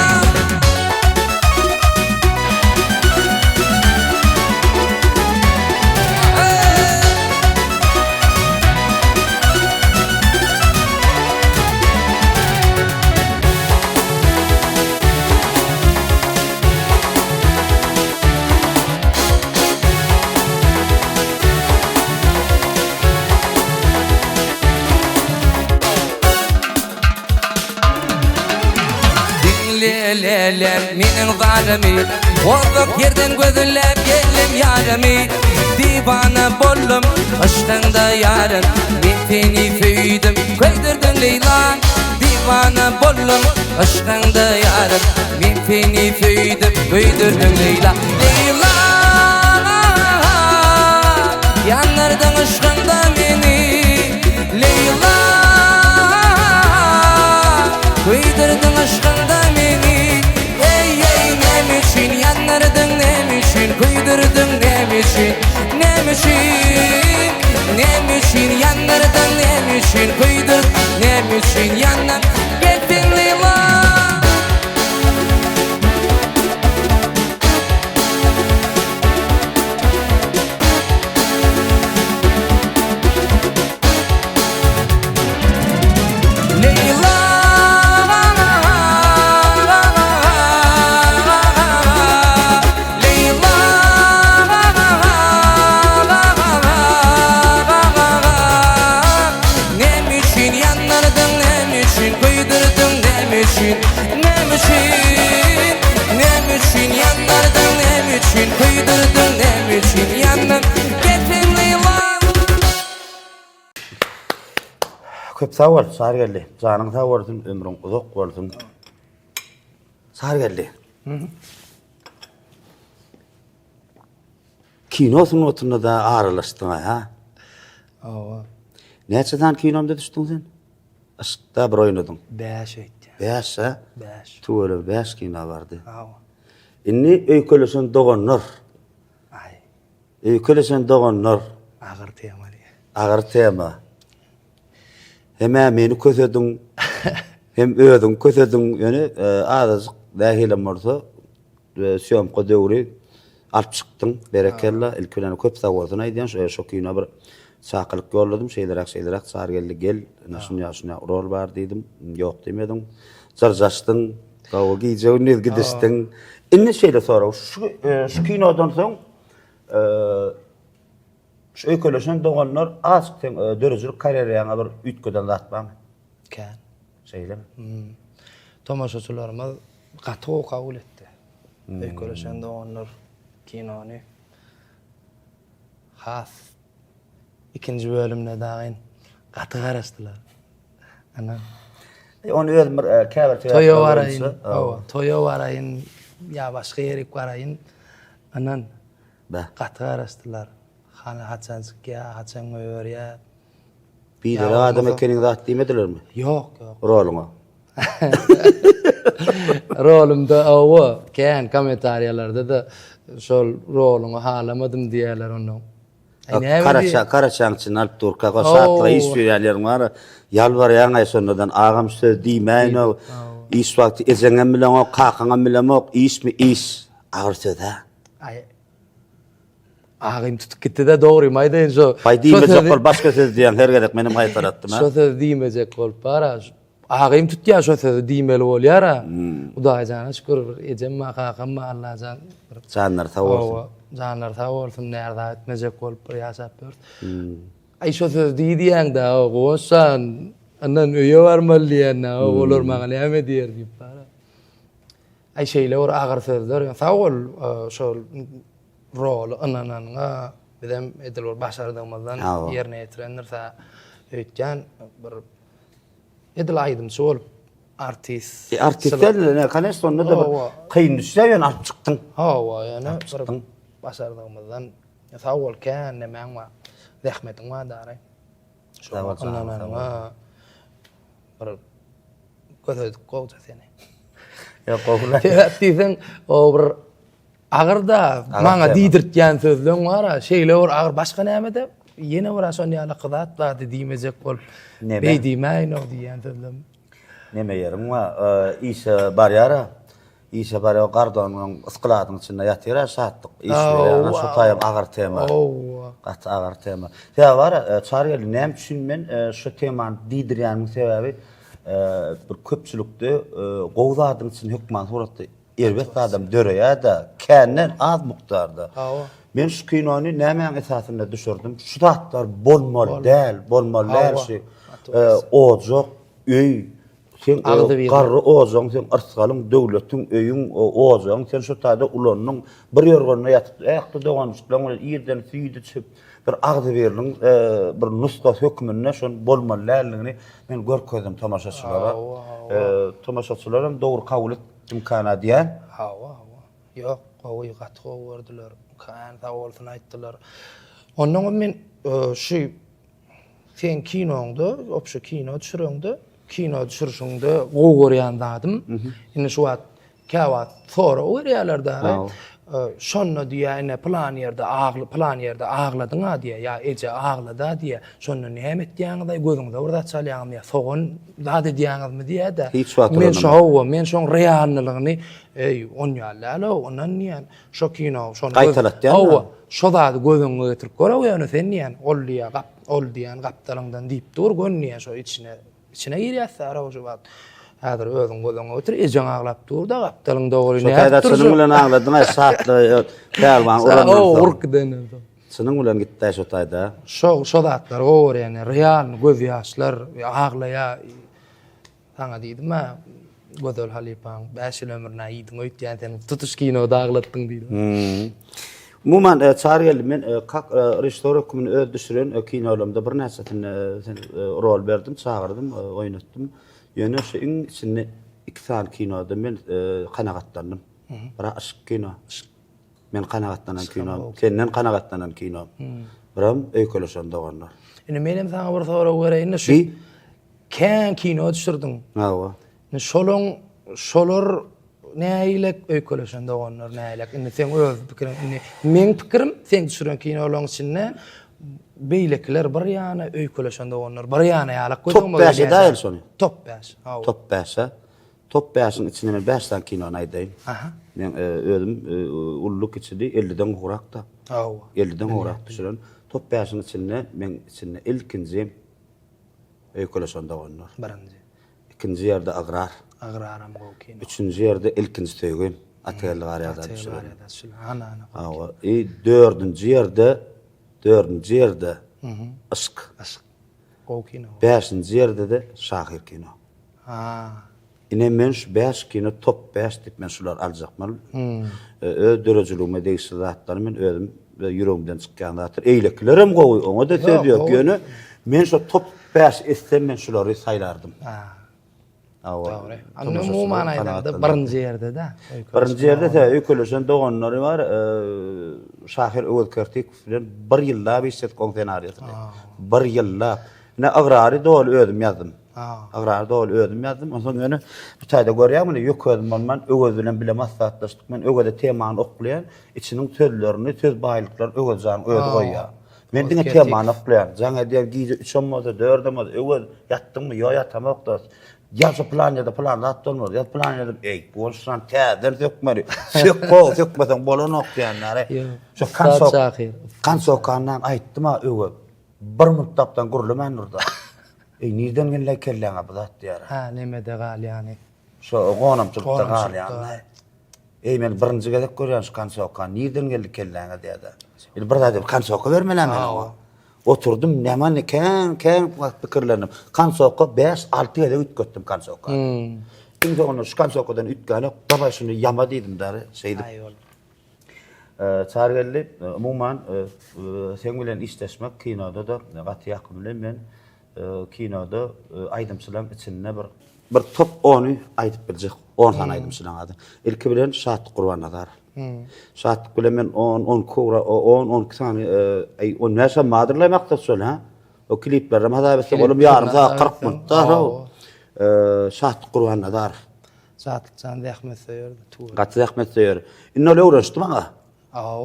Diňle lälem meniň zarymy Uzak ýerden gözläp geldim ýarymy Diwana boldum yşkyňda ýarym Men seni söýdüm köýdürdiň Leýla Diwana boldum yşkyňda ýarym Men seni söýdüm köýdürdiň Leýla Leýla Ýandyrdyň yşkyňda meni Leýla Köýdürdiň yşkyňda meni Eý eý näme üçin ýandyrdyň näme üçin köýdürdiň näme üçin näme üçin näme üçin ýandyrdyň näme üçin köýdür näme üçin ýandyň gel sen Leýla. Leýla Leýla Näme üçin ýandyrdyň näme üçin köýdürdiň näme üçin näme üçin näme üçin ýandyrdyň näme üçin köýdürdiň näme üçin ýandyň Gel sen Leýla Köp sag bol, Çarygeldi. Janyň sag bolsun, ömrüň uzak bolsun. Çarygeldi. Kino sungatynda da aralaşdyň ha? Hawa. Näçe sany kinomda düşdüň sen? Yşkda bir oýnadyň. Bäş öýtýän. Bäş, ha? Bäş. Tüweleme bäş kino bardy. Hawa. Indi öýkeleşen doganlar. Aý. Öýkeleşen doganlar. Agyr tema diýýä. Agyr tema. Hem-ä meni kösediň, hem özüňi kösediň. Ýöne azajyk nähilem bolsa sýomka döwri alyp çykdyň. Berekella. Ilki bilen köp sag bolsun aýdýan. Şo şo kino bir çakylyk ýolladym. Şeýleräk, şeýleräk Çarygeldi gel. Ine şunýa, şunýa rol bar diýdim. Ýok diýmediň. Jyrjaşdyň. Gowy gije-gündiz gidişdiň. Indi şeýle sorag. Şu şu kinodan soň şu öýkeleşen doganlar azajyk seň döredijilik karýeraňa bir üýtgeden zat barmy? Kän. Şeýlemi? Tomaşaçylarymyz gaty gowy kabul etdi. Öýkeleşen doganlar kinony has ikinji bölümine dagyn gaty garaşdylar. Ana. E, ony özüm bir e, käbir sebäpler Toýa baraýyn. Hawa, toýa baraýyn ýa başga ýerik baraýyn. Anan. Gaty garaşdylar. Hany haçan çykýa, haçan goýberýä. Biderek adam ekeniň zat diýmedilermi? Ýok, ýok. Roluňa. Rolumda hawa, kän kommentariýalarda-da şol roluňy halamadym diýýärler ondan. Aý näme Karaça, karaçaň içinde alyp durka, o şatlyga iş berýän ýeriň bar. Ýalbarýaň aý şondadan agam şu sözi diýmäýin-ow. Iş wagty ejeňem bileňok, kakaňam bilemok, işmi iş. Agyr söz-ä. Aý Agym tutup gitdi-de dogrymy aýdaýyn şo. Baý diýmejek bol başga söz diýýäň her gezek menem gaýtalatdym-a. Şo sözi diýmejek bolup bar-a. Agym tutýar şo sözi diýmeli bolýar-a. Hudaýjana şükür bir ejem bar, kakam bar, Allajan bir. Janlary sag bolsun. Hawa, janlary sag bolsun, närza etmejek bolup bir ýaşap ýörüs. Aý şo sözi diý diýýäň-dä, Guwanç jan, andan öýe barmaly diýýän-dä, olar maňa näme diýer diýip bar-a. Aý şeýle bir agyr sözler, sag bol şol roly ynananyňa, bizem edil bir başardygymyzdan ýerine ýetirendiris-ä öýtýän bir Edil aýdymçy bolup artist. E, artist däl, ne, koneçno, onda-da bir kyn düşse ýöne alyp çykdyň. Hawa, ýöne bir başardygymyzdan sag bol kän nemäň bar, zähmetiň bar dary. Sag bol, ynananyňa bir gözedik gowja seni. Ýok, gowy. Sebäp diýseň, o bir Agyr-da, maňa diýdirtýän sözleň bar-a, şeýle bir agyr, başga näme-de, ýene bir-ä şon ýalaky zat bardy diýmejek bolup, beý diýmäýin-ow diýýän sözlem. Neme ýeriň bar, işe barýar-a, işe barýar, gardonyň skladyň içinde ýatyr-a Şatlyk, iş berýär, şo taýam agyr tema. Gaty agyr tema. Sebäbi bar-a, Çarygeldi, näme üçin men şu temany diýdirýänimiň sebäbi, bir köpçülikde gowy zadyň içinde hökman suratda Erbet zadam döreýär-de, känden az mukdarda. Hawa. Men şu kinony nämäň esasynda düşürdim? Şu zatlar bolmaly däl, bolmaly däl şu. Ojak, öý, sen garry ojagyň, sen yrsgalyň, döwletiň, öýüň, ojagyň sen şu taýda ulandyň. Bir ýorganda ýatyp, ähli doganjyklaň bilen irden süýt içip, bir agzybirligiň bir nusgasy hökmünde şonuň bolmaly däldigini men görkezdim tomaşaçylara. Tomaşaçylar hem dogry kabul etdi. Ymkana diýýän. Hawa, hawa. Ýok, gowy, gaty gowy gördüler. Kän sag bolsun aýtdylar. Onnoňam men şu seň kinoňda, obşe kino düşüreňde, kino düşürişiňde gowy görýän zadym, indi şu wagt käwagt sorag berýärler däli. Şonda diýýär, ine pylan ýerde agla, pylan ýerde agladyň-a diýýär, ýa eje aglady-a diýýär. Şonda näme etýäňiz-aý, gözüňize bir zat çalýaňyzmy ýa sogan zat edýäňizmi diýýär-de. Hiç wagt Men şo hawa, men şoň realnylygyny, eý, onýaly däl-ow, ondan diýýän, şo kino, şony Gaýtalatýan Hawa, şo zady göz öňüňe getirip gör-ow ýöne sen diýýän, ol diýýär, gap, ol diýýän gapdalyňdan diýip dur, gön diýýän şo içine. Içine girýäs-dä araw şu wagt. Häzir özüň göz öňüňe getir, ejeň aglap dur-da gapdalyňda ogry Şo taýda çynyň bilen agladyň-aý şatlygy pälwan urandan soň. Urup gidenden soň. Çynyň bilen gitdi-aý şo taýda. Şo şo zatlary gowy görýän, realny gözýaşlar, aglaýa. Saňa diýdim-ä, Gözel halypaň bäş ýyl ömrüne iýdiň öýtýän sen tutuş kinoda aglatdyň diýdim. Umuman Çary geldi men kak režissýor hökmünde öz düşüren kinolarymda birnäçesinde sen rol berdim, çagyrdym, oýnatdym. Ýöne şu iň içinde iki sany kinoda men kanagatlandym. Biri Yşk kino. Men kanagatlanan kino. Senden kanagatlanan kino. Birem Öýkeleşen doganlar. Indi menem saňa bir sorag bereýin-de şu kän kino düşürdiň. Hawa. Indi şolaň şolar nähilek öýkeleşen doganlar nähilek indi seň öz pikiriň indi meň pikirim seň düşüren kinolaň içinde beýlekiler bir ýana öýkeleşen doganlar bir ýana ýalak göz öňüme Top 5 edäýeli şony. Top 5. Hawa. Top 5-e. Top 5-iň içinde men 5 sany kinony aýdaýyn. Aha. Men özüm ulluk kiçidi 50-den gowrak-da. Hawa. 50-den gowrak düşüren. Top 5-iň içinde meň içinde ilkinji öýkeleşen doganlar. Birinji. Ikinji ýerde Agrar. Agraram gowy kino. Üçünji ýerde Ilkinji söýgim. Atageldi Garýagda düşüren. Atageldi Garýagda düşüren. Ana ana. Hawa. I dördünji ýerde dördünji ýerde Yşk. Yşk. Gowy kino. Bäşinji ýerde-de Şahyr kino. Ha. Ine men şu bäş kino top bäş diýip men şulary aljakman. Öz döredijiligime degişli zatlary men özüm ýüregimden çykýan zatlar. Eýlekilerem gowy, oňa-da söz ýok. Ýöne men şo top bäş etsem men şulary saýlardym. Hawa. Dogry. Indi umuman aýdanda birinji ýerde-de. Birinji ýerde se öýkeleşen doganlary bar. Şahyr Öwez Kertikow bilen bir ýyllap işledik oň ssenariýasyny. Bir ýyllap. Ine Ygrary doly özüm ýazdym. Ygrary doly özüm ýazdym. Onsoň ýöne bu taýda görýäňmi, ýük özüm bolman Öwez bilen bile maslahatlaşdyk. Men Öweze temany oklaýan, içiniň sözlerini, söz baýlyklaryny Öwez janyň özi goýýar. Men diňe temany oklaýan. Jaň edýän gije üçem bolsa, dördem bolsa, Öwez, ýatdyňmy? Ýok, ýatamok dost. Ýaz şu plan ýa-da plan zat bolmaz. Ýaz plan ýa-da eý, bolşan täzeden sökmeli. Sök gowy, sökmeseň bolanok diýenleri. Şu konsok konsokandan aýtdym-a Öwez. Bir minutdapdan gürlemän durdy. Eý, nirden geldi kelläňe bu zat diýýär. Hä, nemede galýany. Şo gonamçylykda galýany. Eý men birinji gezek görýän şu konsokany nirden geldi kelläňe diýýärde. Indi bir zat konsoka bermelä men oňa. Oturdym näme kän kän wagt pikirlendim. Konsoka 5-6 gezek üýtgetdim konsokany. Iň soňunda şu konsokadan üýtgänok, dawaý şuny ýama diýdim dary şeýdip. Çarygeldi, umuman seň bilen işleşmek kinoda-da gaty ýakymly. Men kinoda aýdymçylaryň içinde bir bir top ony aýdyp biljek on sany aýdymçylaryň ady. Ilki bilen Şatlyk Gurbannazarow. Şatlyk bilen men on, on iki ugra, on, on iki sany, aý, on bäşem bardyr-laý maksat şol, hä? O kliplerem hasap etsek, olam ýarym sagat, 40 minut-da, Şatlyk Gurbannazarow. Şatlyk jan zähmetsöýerdi, tüweleme. Gaty zähmetsöýer. Indi ol öwrenişdi maňa.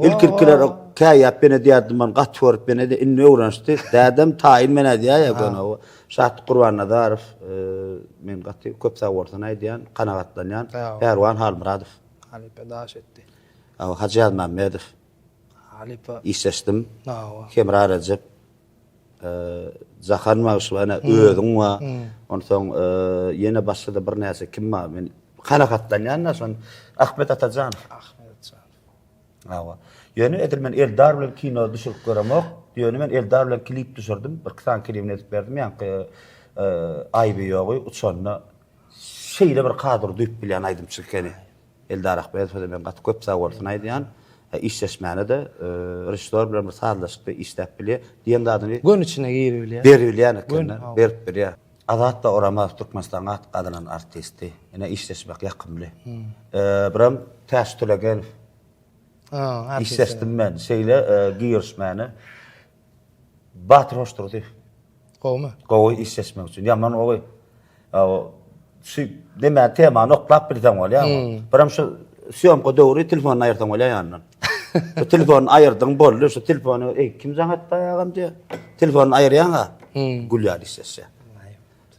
Ilk-ilkiler käýäp men edýärdim, men gaty görüp men ede, indi öwrenişdi. Dädem taýyn men edýär ýa göni. Şatlyk Gurbannazarow, men gaty köp sag bolsun aýdýan, kanagatlanýan. Pärwan Halmyradow. Halypa daş etdi. Hajy Ýazmämmedow. Halypa. Işleşdim. Hemra Rejep. Jahan bagşy bar, ine özüň bar. Onsoň ýene başga-da birnäçe kim bar. Men kanagatlanýan-da şon Ahmet Atajanow. Ahmet Atajanow. Hawa. Ýöne edil men Eldar bilen kino düşürip göremok. Ýöne men Eldar bilen klip düşürdim. Bir iki sany klibini edip berdim. Ýaňky Aýby ýogy uçanda şeýle bir kadr duýup bilýän aýdymçy ekeni. Eldar Ahmedowa-da men gaty köp sag bolsun aýdýan. Işleşmäne-de režissýor bilen bir sazlaşykda işläp bilýär. Diýen zadyny Göni içine giribilýär. Beribilýän eken, berip bilýär. Azat Oramazow Türkmenistanyň at gazanan artisti. Ine işleşmek ýakymly. Birem Täç Tölegenow. Işleşdim men şeýle girişmäne. Batyr Hoşdurdyýew. Gowumy? Gowy işleşmek üçin. Ýaman gowy. Şu neme temany oklap bilseň bolýar. Birem şu sýomka döwri telefonyny aýyrsaň bolýar ýanyndan. Şu telefonyny aýyrdyň boldy. Şu telefony eý kim jaň etdi agam diýýär. Telefonyny aýyrýaň-a. Gül ýaly işleşýär.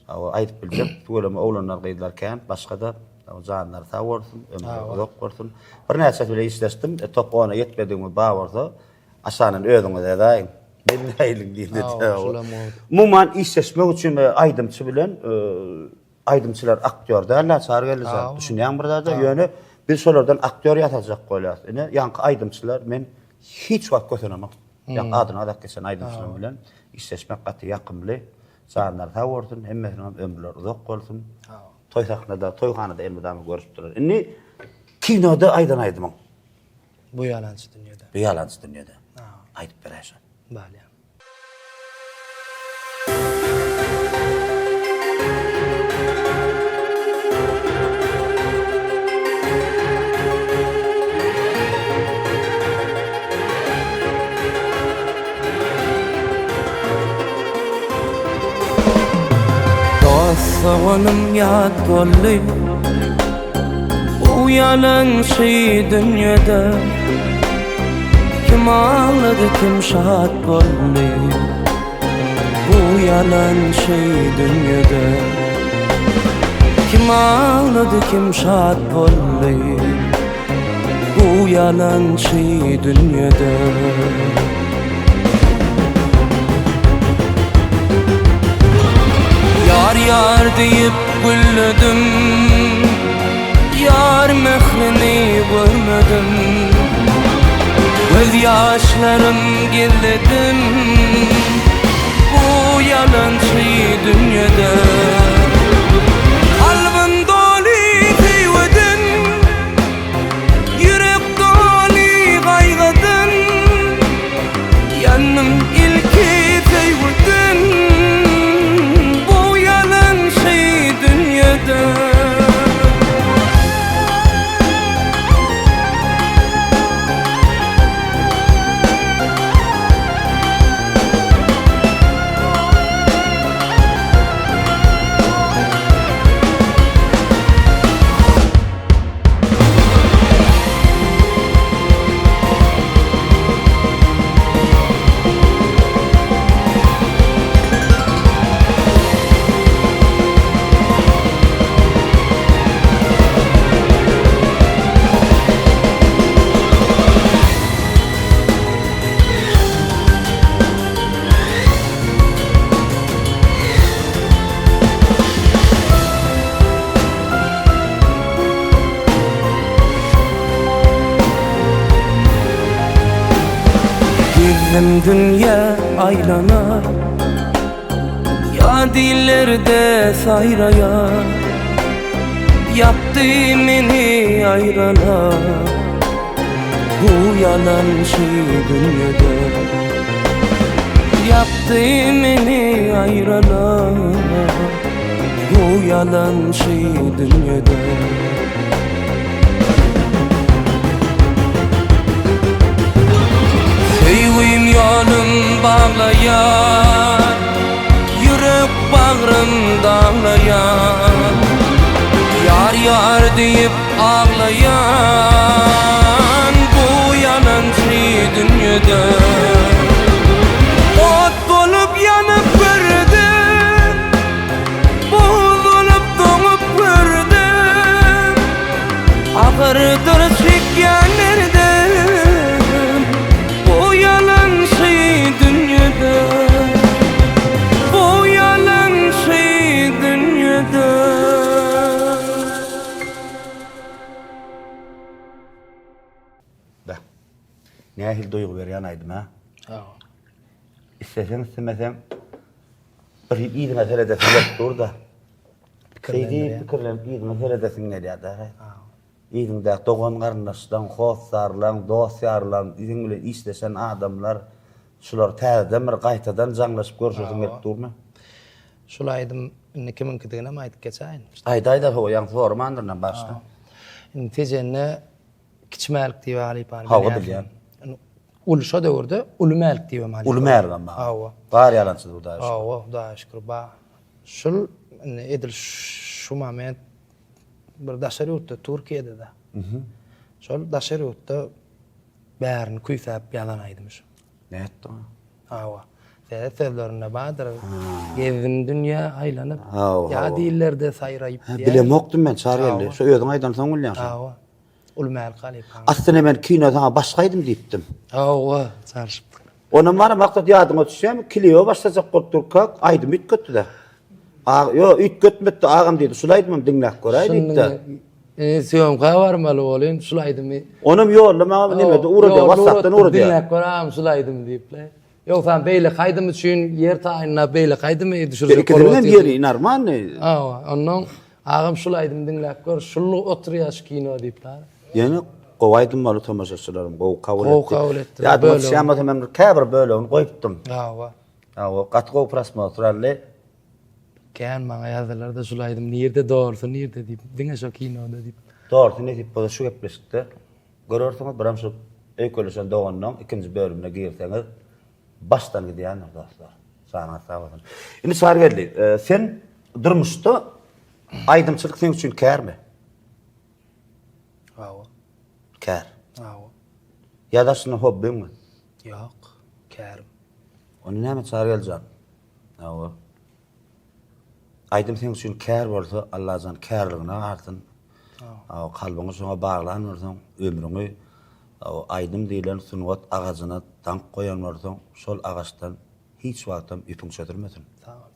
Hawa aýdyp biljek tüweleme oglanlar gyzlar kän başga-da janlary sag bolsun ömürleri uzak bolsun. Birnäçesi bilen işleşdim. Top ona ýetmedigimiz bar bolsa Aşanyn özüňiz edaýyň. Men nähili diýdi. Umuman işleşmek üçin aýdymçy bilen aýdymçylar aktýor däl-de Çary Geldijan. Düşünýäňmi bir zada? Ýöne biz şolardan aktýor ýasajak bolýarys. Ine ýaňky aýdymçylar men hiç wagt kösenemok. Ýaňky adyny agzap geçen aýdymçylar bilen işleşmek gaty ýakymly. Janlary sag bolsun, hemmesiniň hem ömürleri uzak bolsun. Toý sahnada, toýhanada elmydama görüşip durar. Indi kinoda aýdan aýdymyň. Bu ýalançy dünýede. Bu ýalançy dünýede. Aýdyp beräý şony. Bolýa. Dost-doganym ýat boldy. Bu ýalançy dünýede Kim aglady kim şat boldy Bu ýalançy dünýede Kim aglady kim şat boldy Bu ýalançy dünýede Ýar ýar diýip gülledim Ýar mährini görmedim Göz ýaşlarym gizledim Bu ýalançy dünýede Kalbym doly söýgüden Ýürek doly gaýgydan Ýandym ilki söýgüden Bu ýalançy dünýede. Gezdim dünýä aýlanyp, Ýat illerde saýraýan. Ýapdy meni aýralyk, Bu ýalançy dünýede. Ýapdy meni aýralyk, Bu ýalançy dünýede. Söýgim ýolum baglaýar, Ýürek bagrym daglaýar. Ýar-ýar diýip aglaýan, Bu ýalançy dünýede. Ot bolup ýanyp gördüm, Buz bolup doňup gördüm, Agyrdyr çekýän derdim, Bu ýalançy dünýede, Bu ýalançy dünýede. Beh. Nähili duýgy berýän aýdym a? Hawa. Isleseň islemeseň bir yzyňa seredesiň gelip dur-da. Şeýdip pikirlenip yzyňa seredesiň gelýär-dä. Yzyňdaky dogan-garyndaşlaň, hossarlaň, dost-ýarlaň, yzyň bilen işleşen adamlar, şular täzeden bir gaýtadan jaňlaşyp görüşesiň gelip durmy? Şul aýdym indi kimiňkidiginem aýdyp geçäýin. Aýdaý-da, hawa, ýaňy soramandyrynam başda. Indi Tejende Kiçi Mälik diýip halypany bilýän. Hawa, bilýän. Uly şo döwürde Uly Mälik diýibem halypa. Uly Mäligem bar. Hawa. Bar ýalançydy Hudaýa şükür. Hawa, Hudaýa şükür bar. Şul indi edil şu moment bir daşary ýurtda Türkiýede-de. Şol daşary ýurtda bärini küýsäp ýazan aýdymy şu. Nätdiň? Hawa. Seret sözlerinde bardyr. Gezdim dünýä aýlanyp. Hawa. Ýa dillerde saýraýyp diýýär. Bilemokdym men Çarygeldi. Şu özüň aýdansoň bilýän şony. Hawa. Uly Mälik halypaň. Aslynda men kino saňa başga aýdym diýipdim. Hawa, çalşypdyk. Onam bar Maksat ýadyňa düşýärmi? Klibe başlajak bolup durkak, aýdymy üýtgetdi-de. Ýo, üýtgetmedi-de, agam diýdi, şul aýdymam diňläp göräý diýipdi. Indi sýomka barmaly bolyn, şul aýdymy. Onam ýolda maňa nemede ugradýar, WhatsApp-dan ugradýar. Diňläp gör agam şul aýdymy diýip-le. Ýogsam beýleki aýdym üçin ýer taýynlap beýleki aýdymy düşürjek bolup Ikisiniň hem ýeri normalny. Hawa, onnoň agam şul aýdymy diňläp gör, şul oturýar şu kino diýip-le. Ýöne gowy aýdym boldy tomaşaçylaram gowy kabul etdi. Gowy kabul etdiler. Ýadyma düşýän bolsa men käbir bölegini goýupdym. Hawa. Hawa, gaty gowy prosmotr aldy. Kän maňa ýazdylarda şul aýdym nirde dogrsy nirde diýip diňe şo kinoda diýip. Dogrsy nesip bolsa şu gepleşikde görersiňiz biram şu öýkeleşen doganlaň ikinji bölümine girseňiz başdan gidýändir dostlar. Janyňyz sag bolsun. Indi Çarygeldi sen durmuşda aýdymçylyk seň üçin kärmi? Hawa. Kär. Hawa. Ýa daşynda hobbiňmi? Ýok, kärim. Onda näme Çarygeldi jan? Hawa. Aýdym seň üçin kär bolsa, Allajan kärligine galsyn. Hawa, kalbyňy şoňa baglan bolsaň, ömrüňi hawa, aýdym diýlen sungat agajyna daňyp goýan bolsaň, şol agaçdan hiç wagtam ýüpüň çözülmesin. Sag bol.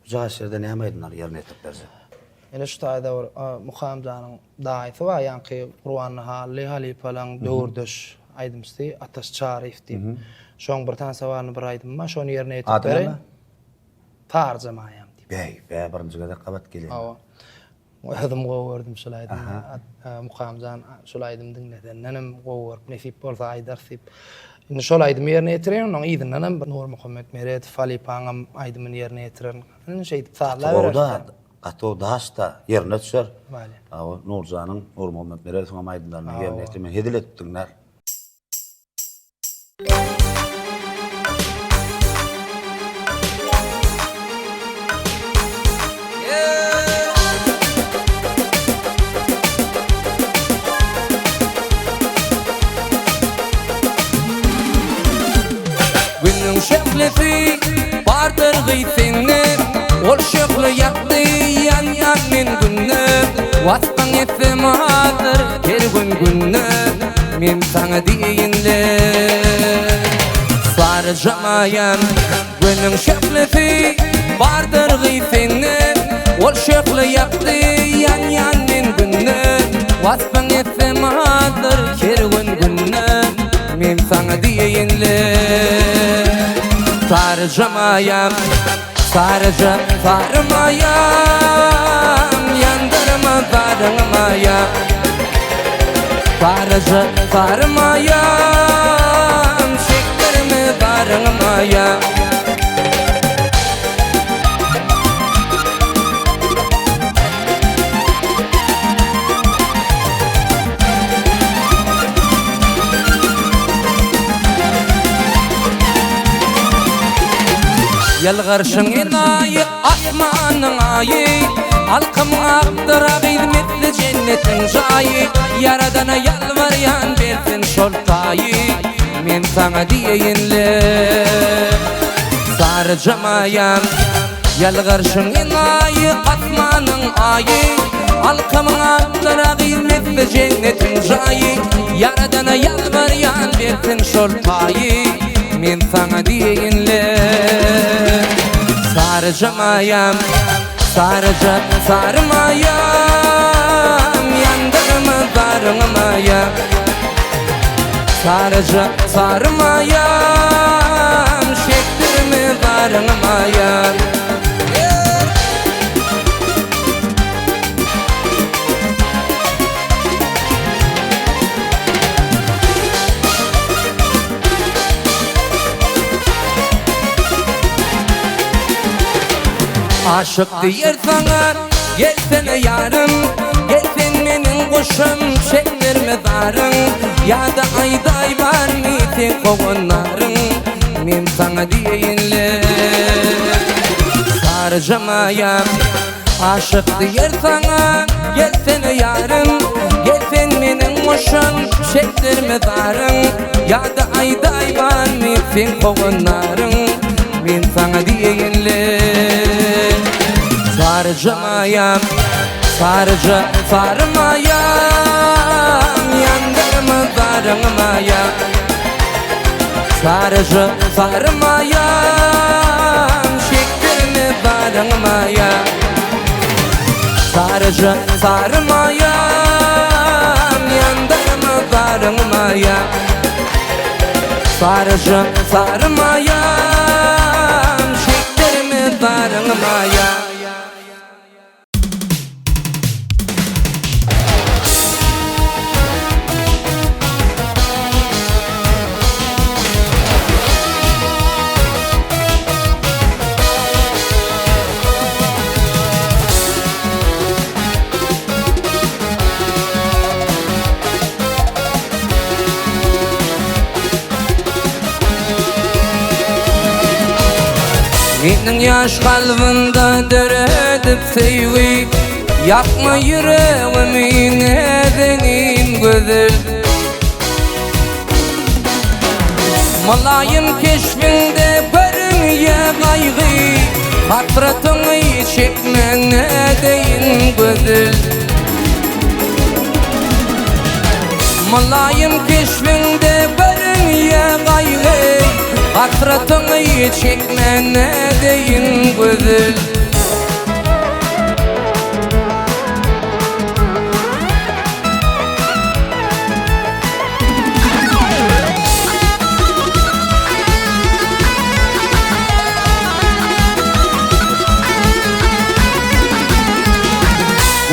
Bu jaş ýerde näme aýdymlary ýerine ýetirip berjek? Ine şu taýda bir Mukamjanyň daýysy bar, ýaňky Gurbanly Hally halypalaň döwürdeş aýdymçysy Ataş Çaryýew diýip. Şoň bir tansa barly bir aýdymy bar, şony ýerine ýetirip bereýin. Ady näme? Saryja maýam diýip. Beý, bä birinji gezek gabat gelýän. Hawa. Özüm gowy gördüm şul aýdymy. Mukamjan şul aýdymy diňlesendenem gowy görüp nesip bolsa aýdarys diýip. Indi şol aýdymy ýerine ýetireýin, onuň yzyndanam bir Nurmuhammet Meredow halypaňam aýdymyny ýerine ýetirerin. Indi şeýdip sazlabereris. Gaty gowy-da, gaty gowy daş-da, ýerine düşer. Bolýa. Hawa, Nurjanyň, Nurmuhammet Meredowyňam aýdymlaryny ýerine ýetirmen hezil edip diňlär. Günüň şöhlesi bardyr gyz sende Ol şöhle ýakdy ýanýan men günde Waspyň etsem azdyr her gün günde Men saňa diýeýinle Saryjamaýan Günüň şöhlesi bardyr gyz sende Ol şöhle ýakdy ýanýan men günde Waspyň etsem azdyr her gün günde Men. saňa diýeýin-le. Saryja maýam, saryja sary maýam, Ýandyrma zaryňy maýam. Saryja sary maýam, Çekdirme zaryňy maýam. Ýylgyrşyň enaýy, asmanyň aýy, Alkymyň akdyr agyz misli jennetiň jaýy, Ýaradana ýalbarýan bersin şol taýy, Men saňa diýeýin-le, Saryja maýam. Ýalgarşyň enaýy, asmanyň aýy, Alkymyň akdyr agyz mesli jennetiň jaýy, Ýaradana ýalbarýan bersin şol paýy, Men saňa diýeýin-le. Saryja maýam, saryja sary maýam, Ýandyrma zaryňy maýam. Saryja sary maýam, Çekdirme zaryňy maýam. Aşyk diýer saňa Gelsene ýarym, gel sen meniň guşum, çekdirme zaryň, Ýa-da aýdaý barmy seň howandaryň, men saňa diýeýin-le. Saryja maýam, aşyk diýer saňa, Gelsene ýarym, gel sen meniň guşum, çekdirme zaryň, Ýa-da aýdaý barmy seň howandaryň, men saňa diýeýin-le. Saryja maýam, saryja sary maýam, Ýandyrma zaryňy maýam. Saryja sary maýam, Çekdirme zaryňy maýam. Saryja sary maýam, Ýandyrma zaryňy maýam. Saryja sary maýam, Çekdirme zaryňy maýam. Meniň ýaş kalbymda döredip söýgi Ýakma ýüregimi näzenin gözel Mylaýym keşbiňde görünýä gaýgy Hasratyňy çekmän nädeýin gözel Mylaýym keşbiňde görünýä gaýgy Hasratyňy çekmän nädeýin gözel.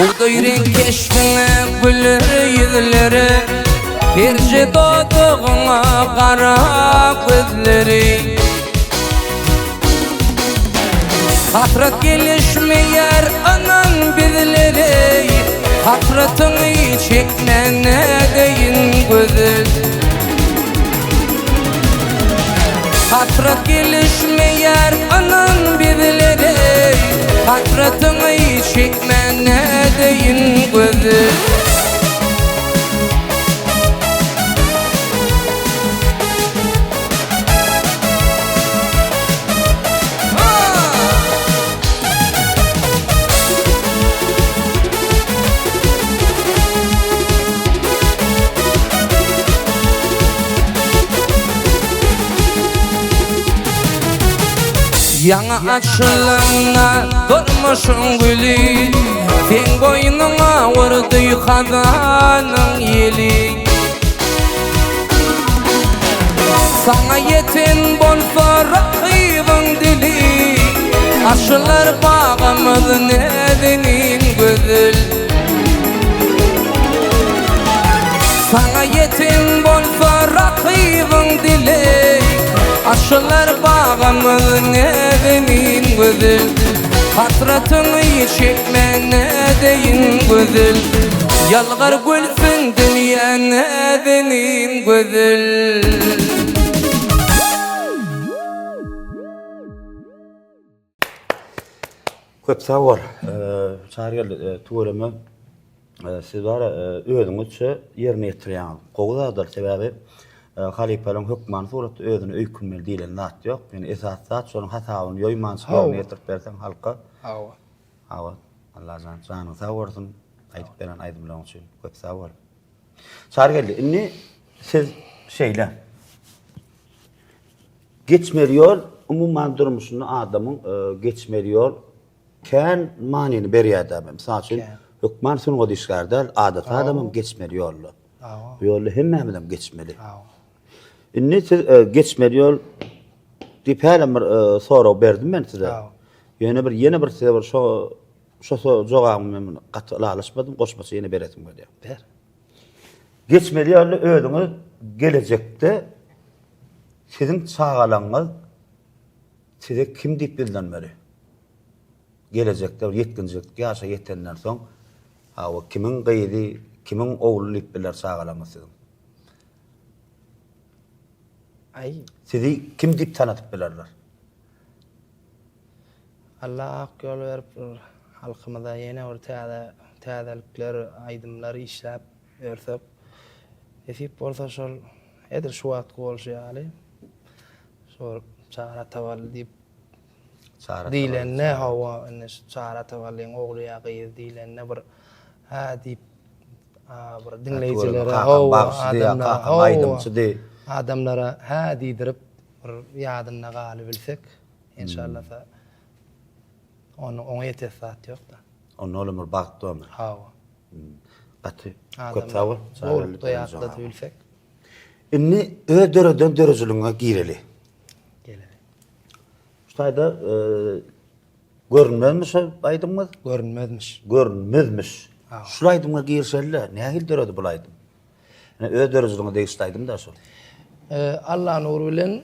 Bugdaý reňk keşbiňe güler ýüzleri, Terje dodagyňa gara gözleri. Hasrat gelişmeýär ynan bizlere, Hasratyňy çekmän nädeýin gözel. Hasrat gelişmeýär ynan bizlere, Hasratyňy çekmän nädeýin gözel. Ýaňy açylanda durmuşyň güli, Seň boýnuňa urdy hazanyň ýeli. Açylar bagymyz näzenin gözel. Saňa ýeten bolsa rakybyň dili, Açylar bagymyz näzenin gözel. Hasratyňy çekmän nädeýin gözel, Ýalgar gülsün dünýä näzenin gözel. Köp sag bol. Çarygeldi, tüweleme siz bar özüňizçe ýerine ýetirýäňiz. Gowy zatlar, sebäbi halypalaryň hökmany suratda özüne öýkünmeli diýlen zat ýok. Ýöne esasy zat şonuň hasabyny ýoýman ýerine ýetirip berseň halka. Hawa. Hawa. Allajan janyň sag bolsun. Aýdyp beren aýdymlaryň üçin köp sag bol. Çarygeldi, indi siz şeýle. Geçmeli ýol, umuman durmuşynda adamyň geçmeli ýol kän manyny berýär-dä. Mysal üçin, hökman sungat işgäri däl, adaty adamam geçmeli ýolda. Bu ýolda hemmämizem geçmeli. Indi siz geçmeli ýol diýip hälem bir sorag berdim men size. Ýöne bir ýene bir size bir şo şo jogabyňy men gaty ylalaşmadym, goşmaça ýene beresim gelýär. Ber. Geçmeli ýolda özüňiz gelejekde Siziň çagalaryňyz size kim diýip ýüzlenmeli? Gelejekde bir ýetginjeklik ýaşa ýetenden soň, hawa, kimiň gyzy, kimiň ogly diýip biler çagalaryňyz siziň? Aý. Sizi kim diýip tanadyp bilerler? Alla ak ýol berip bir halkymyza ýene bir täze täzelikler, aýdymlar işläp bersek, nesip bolsa şol Edil şu wagtky bolşy ýaly, şol Çary Atabally diýip diýlende, hawa, indi şu Çary Ataballyň ogly ýa gyzy diýlende bir hä diýip bir diňleýjilere, hawa, adamlara, hawa, adamlara hä diýdirip bir ýadynda galybilsek, enşallasa, ony oňa ýetesi zat ýok-da. Onda ol ömür bagtly ömür. Hawa. Gaty köp sag bol. Gowlukda ýatladyp bilsek. Indi öz döreden döredijiligiňe gireli. Geleli. Şu taýda görünmezmiş aýdymyňyz? Görünmezmiş. Görünmezmiş. Şul aýdymyňa girişeli-de, nähili döredi bul aýdym? Ine öz döredijiligiňe degişli aýdym-da şol. Allanur bilen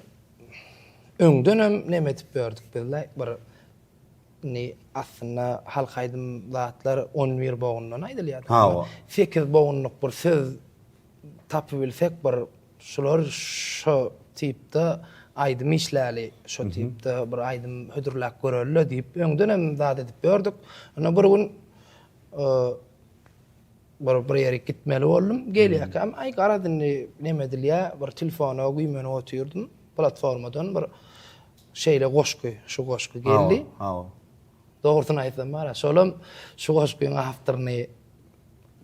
öňdenem neme edip ýördük biz-le, bir Indi aslynda halk aýdym zatlar on bir bogundan aýdylýar. Hawa. Sekiz bogunlyk bir söz tapybilsek bir şular şo tipde aýdym işläli, şo tipde bir aýdym hödürläp göreli-le diýip öňdenem zat edip ýördük. Onda bir gün bir bir ýerik gitmeli boldum. Gelýärkäm aý garaz indi neme edilýär bir telefona güýmenip otyrdym platformadan bir Şeýle goşgy, şu goşgy geldi. Hawa. Dogrusyny aýtsam bar, şolam şu goşgyň awtoryny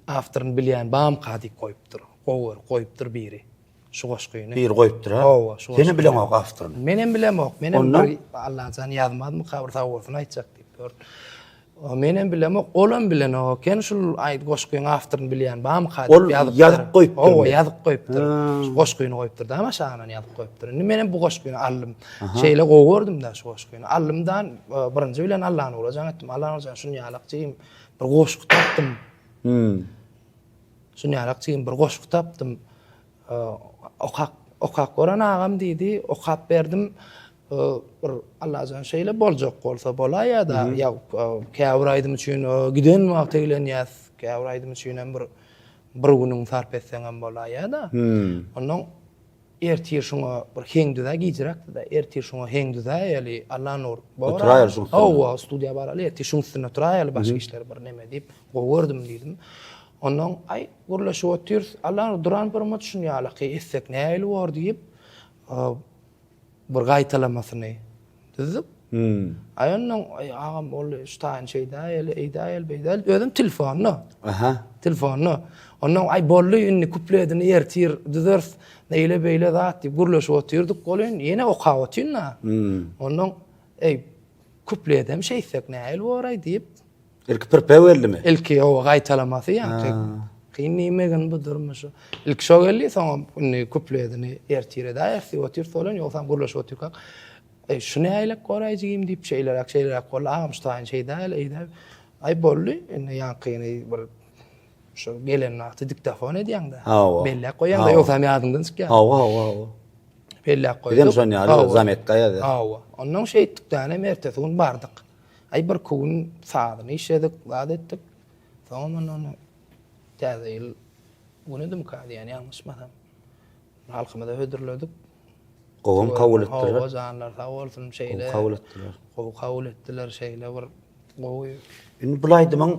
awtoryny bilýän bamka diýip goýupdyr. Gowy görüp goýupdyr biri şu goşgyny. Biri goýupdyr ha? Hawa, şu Senem bileňok awtoryny. Menem bilemok. Menem bir Allajan ýazmazmyka bir sag bolsun aýtjak diýip ýörün. Menem bilemok, olam bilenok eken, şul aýt goşgyň awtoryny bilýän bamyka diýip ýazypdyr. Ol ýazyp goýupdyr. Hawa, ýazyp goýupdyr. Şu goşgyny goýupdyr da, aşagyndan ýazyp goýupdyr. Indi menem bu goşgyny aldym. Şeýle gowy gördüm-de şu goşgyny. Aldym-da, birinji bilen Allanura jaň etdim. Allanur jan, şuny ýalak jigim, bir goşgy tapdym. Şuny ýalak jigim, bir goşgy tapdym. Okap, okap gören agam diýdi, okap berdim. Bir Allajan şeýle boljak bolsa bolaýýa-da, ýa käbir aýdym üçin giden wagt eglenýäs, käbir aýdym üçin hem bir bir günüňi sarp etseňem bolaýýa-da. Onnoň ertir şuňa bir heň düzä gijräkdi-de, ertir şuňa heň düzäýeli, Allanur. Oturaýaly şuň üstünde. Hawa, studiýa baraly, ertir şuň üstünde oturaýaly, başga işler bir neme diýip, gowy gördüm diýdim. Onnoň aý gürleşip otyrys, Allanur duran bir mut şuny ýalyky etsek nähili bor diýip, bir gaýtalamasyny düzdük. Aý ondan aý agam boldy şu taýyn şeýdäýeli, eýdäýeli, beýdäýeli. Özüm telefonda. Aha. Telefonda. Ondan aý boldy indi kupledini ertir düzeris. Eýle beýle zat diýip gürleşip otyrdyk welin ýene okap otyryn-da. Ondan eý kupledem şeýtsek nähili boraý diýip Ilki pripew geldimi? Ilki hawa gaýtalamasy ýaňky. Kyn diýmegin bu durmuşy. Ilki şo geldi, soňam indi kupledini ertir edäýeris diýip otyrys welin, ýogsam gürleşip otyrkak. Eý, şu nähilek goraý jigim diýip, şeýleräk, şeýleräk boldy, agam şu taýyn şeýdäýeli, eýdäýeli. Aý boldy, indi ýaňkyny bir şu gelen wagty diktofon edýäň-dä. Hawa. Belläp goýýaň-da, ýogsam ýadyňdan çykýar. Hawa, hawa, hawa. Belläp goýduk. Bizem şon ýaly zametka ýazýas. Hawa. Onnoň şeýtdik-dänem ertesi gün bardyk. Aý birki gün sazyny işledik, zat etdik. Soňam ondan Täze ýyl günüdimka diýýän ýalňyşmasam. Halkymyza hödürledik. Gowam kabul etdiler. Hawa janlar sag bolsun şeýle. Gowy kabul etdiler. Gowy kabul etdiler şeýle bir gowy. Indi bul aýdymyň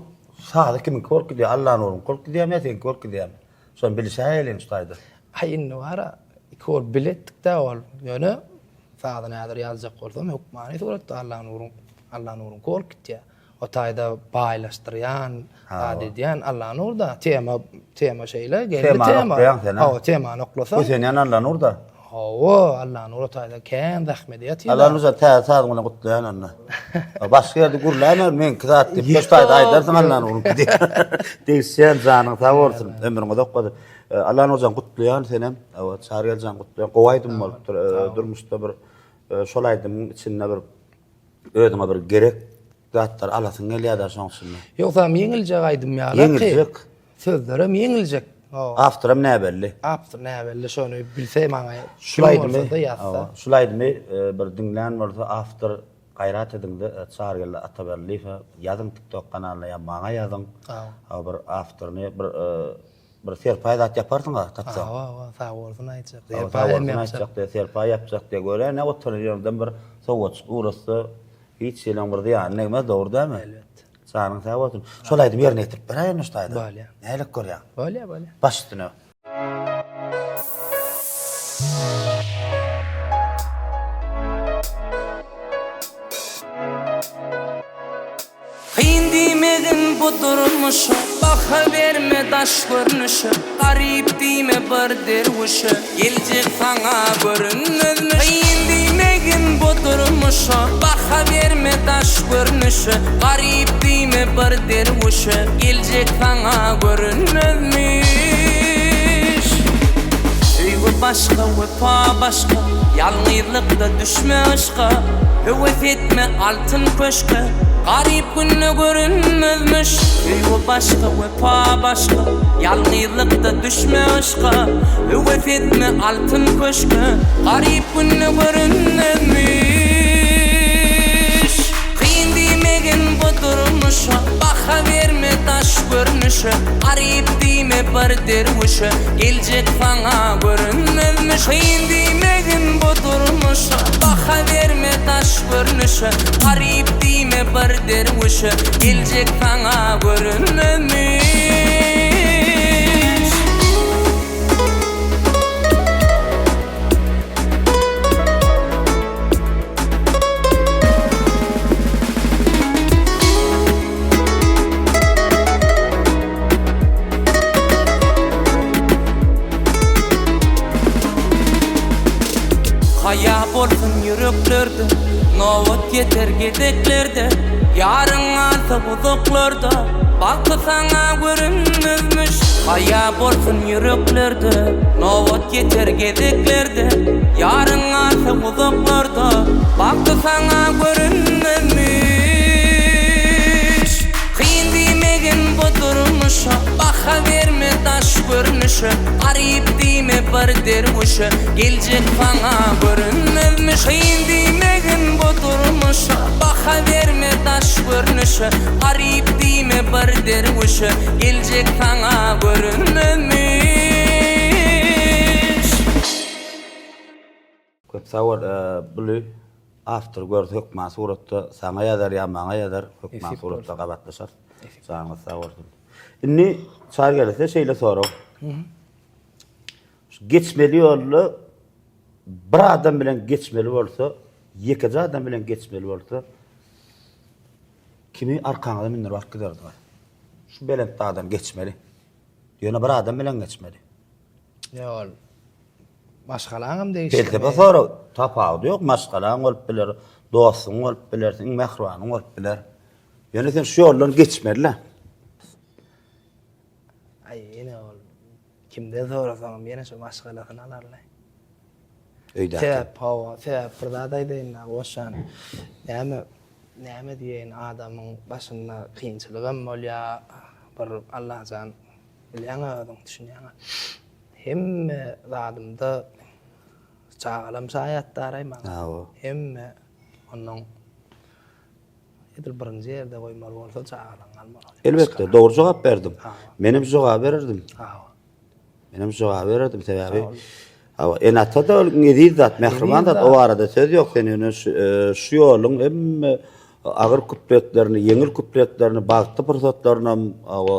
sazy kimiňki bolup gidýär? Allanuryňky bolup gidýärmi ýa seňki bolup gidýärmi? Şony bilişäýeliň şu taýda. Aý indi bara iki bolup bile etdik-dä ol. Ýöne sazyny häzir ýazjak bolsam hökmany suratda Allanuryň Allanuryňky bolup gitýär. O taýda baýlaşdyrýan, zat edýän Allanur-da. Tema, tema şeýle, geldi tema. Temany oklaýaň sen, Hawa, temany oklasaň. Kösenýän Allanur-da. Hawa, Allanur o taýda kän zähmedi ýatyr. Allanur jan täze sazyň bilen gutlaýan onda. Başga ýerde gürläme, meňki zat diýip, şu taýda aýdarsyň Allanuryňky diýip. Degişýän janyň sag bolsun, ömrüň uzak bolsun. Allanur jan gutlaýan senem. Hawa, Çaryýar jan gutlaýan. Gowy aýdym bolupdyr. Durmuşda bir şol aýdymyň içinde bir Özüňe bir gerek zatlar alasyň gelýär-dä şoň üçin. Ýogsam ýeňiljek aýdym ýaly. Ýeňiljek. Sözlerem ýeňiljek. Awtoram näbelli. Awtor näbelli şony bilse maňa Şul aýdymy ýazsa. Şul aýdymy bir diňlän bolsa awtor gaýrat ediňde Çarygeldi Ataberliýewe ýazyň tiktok kanalyna ýa maňa ýazyň. Bir awtoryny bir Bir serpaý zat ýaparsyň-a, tapsaň. Hawa, hawa, sag bolsun aýtjak. Serpaý hem ýapjak diýýär, serpaý ýapjak diýýär. Görä, ne oturan ýerinden bir sowgatjyk ugratsa, hiç ýylyň bir zyýany degmez, dogry dälmi? Elbetde. Janyň sag bolsun. Şol aýdymy ýerine ýetirip beräý onda şu taýda. Bolýar. Nälik görýäň? Bolýar, bolýar. Baş üstüne. Kyn diýmegin bu durmuşa, Baha berme daş görnüşe, Garyp diýme bir derwüşe, Geljek saňa görünmezmiş. Kyn diýmegin bu durmuşa, Baha berme daş görnüşe, Garyp diýme bir derwüşe, Geljek saňa görünmezmiş. Söýgi başga, wepa başga, Ýalňyzlykda düşme yşka, Höwes etme altyn köşke, Garyp günde görünmezmiş. Söýgi başga, wepa başga, Ýalňyzlykda düşme yşka, Höwes etme altyn köşke, Garyp günde görünmezmiş. Kyn diýmegin bu durmuşa, Baha berme daş görnüşe, Garyp diýme bir derwüşe, Geljek saňa görünmezmiş. Kyn diýmegin bu durmuşa, Baha berme daş görnüşe, Garyp diýme bir derwüşe, Geljek saňa görünmezmiş. Haýa bolsun ýüreklerde, Nobat ýeter gezeklerde, Ýaryň galsa uzaklarda, Bagty saňa görünmezmiş. Haýa bolsun ýüreklerde, Nobat ýeter gezeklerde, Ýaryň galsa uzaklarda, Bagty saňa görünmezmiş. Kyn diýmegin bu durmuşa, Baha berme daş görnüşe, Garyp diýme bir derwüşe, Geljek saňa görünmezmiş. Kyn diýmegin bu durmuşa, Baha berme daş görnüşe, Garyp diýme bir derwüşe, Geljek saňa görünmezmiş. Köp sag bol buly awtor görse hökman suratda saňa ýazar ýa maňa ýazar hökman suratda gabatlaşarys janyňyz sag bolsun. Indi çar gelse şeýle sorag. Şu geçmeli ýolda bir adam bilen geçmeli bolsa, ýekeje adam bilen geçmeli bolsa kimi arkaňyza mündürip alyp giderdiňiz? Şu belent dagdan geçmeli. Ýöne bir adam bilen geçmeli. Ýol. Maşgalaňam degişlimi? Pelsepe sorag. Tapawudy ýok. Maşgalaň bolup biler, dostuň bolup biler, iň mähribanyň bolup biler. Ýöne sen şu ýoldan geçmeli-le. Aý, ýene ol kimden sorasaňam ýene şo maşgalasyny alarlaý. Öýdäki. Sebäp, hawa, sebäp bir zat aýdaýyn-da, goşan. Näme, näme diýeýin, adamyň başynda kynçylygam bolýar, bir Allajan bilýäň-ä özüň, düşünýäň-ä. Hemme zadymda çagalam şaýat daraý maňa. Hawa. Hemme onnoň edil birinji ýerde goýmaly bolsa çagalaň almaly. Elbetde, dogry jogap berdiň. Menem şu jogaby bererdim. Hawa. Menem şu jogaby bererdim, sebäbi hawa, ene-ata-da ol iň eziz zat, mähriban zat, o barada söz ýok. Sen ýöne şu şu ýoluň hemme agyr küpletlerini, ýeňil küpletlerini, bagtly pursatlarynam, hawa,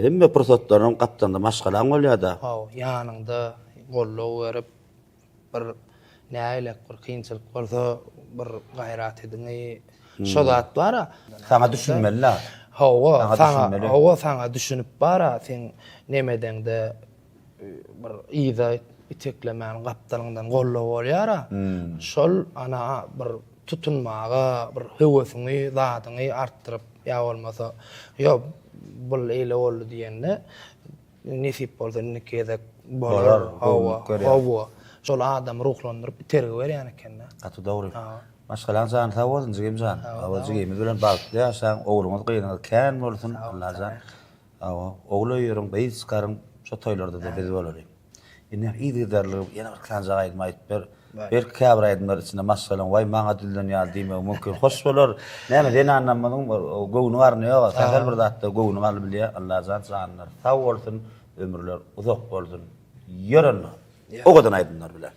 hemme pursatlarynam gapdalynda maşgalaň bolýar-da. Hawa, ýanyňda goldaw berip, bir nägilek bir kynçylyk bolsa bir gaýrat ediňi şo zat bara. Saňa düşünmeli-la. Hawa, saňa, hawa saňa düşünip bara seň nemedeňde bir yza iteklemän gapdalyňdan goldaw bolýara. Şol ana bir tutunmaga bir höwesiňi zadyňy artdyryp ýa bolmasa ýok bul eýle boldy diýende Nesip bolsa indiki gezek bolar. Hawa, hawa. Şol adamy ruhlandyryp itergi berýän ekende. Gaty dogry. Maşgalaň jany sag bolsun jigim jan. Hawa jigimiz bilen bagtly ýaşaň, ogluňyz gyzyňyz kän bolsun Allajan. Hawa, ogul öýeriň, gyz çykaryň, şo toýlarda-da biz bolaly. Indi yzygiderli ýene bir sanjak aýdym aýdyp ber. Belki käbir aýdymlar içinde maşgalaň waý maňa düzülen ýaly diýmegi mümkin. Hoş bolar. Näme zenanlarymyzyň göwni garny ýok. Sähel bir zatda göwni galyp bilýär. Allajan janlary sag bolsun, ömürleri uzak bolsun. Ýör onda. Owadan aýdymlar bilen.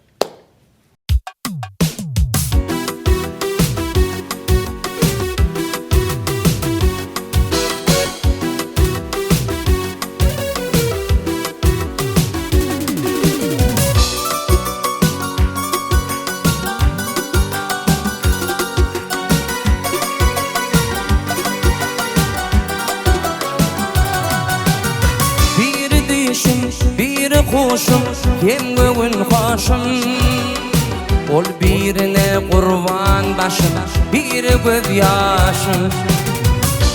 Biri düýşüm, biri huşum, hem göwün hoşum. Ol birine gurban başym, biri göz ýaşym.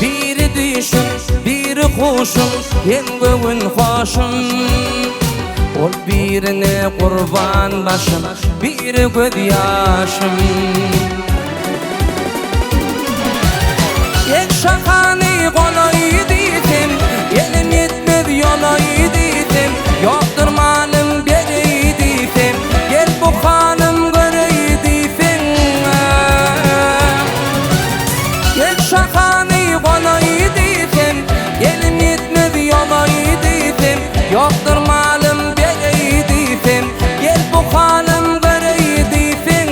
Biri düýşüm, biri huşum, hem göwün hoşum. Ol birine gurban başym, biri göz ýaşym. Ek şahany golaý diýsem, elim ýetmez ýolaý diýsem, ýokdur malym bereý diýsem, gel bu halym göreý diýseň. Ek şahany golaý diýsem, elim ýetmez ýolaý diýsem, ýokdur malym bereý diýsem, gel bu halym göreý diýseň.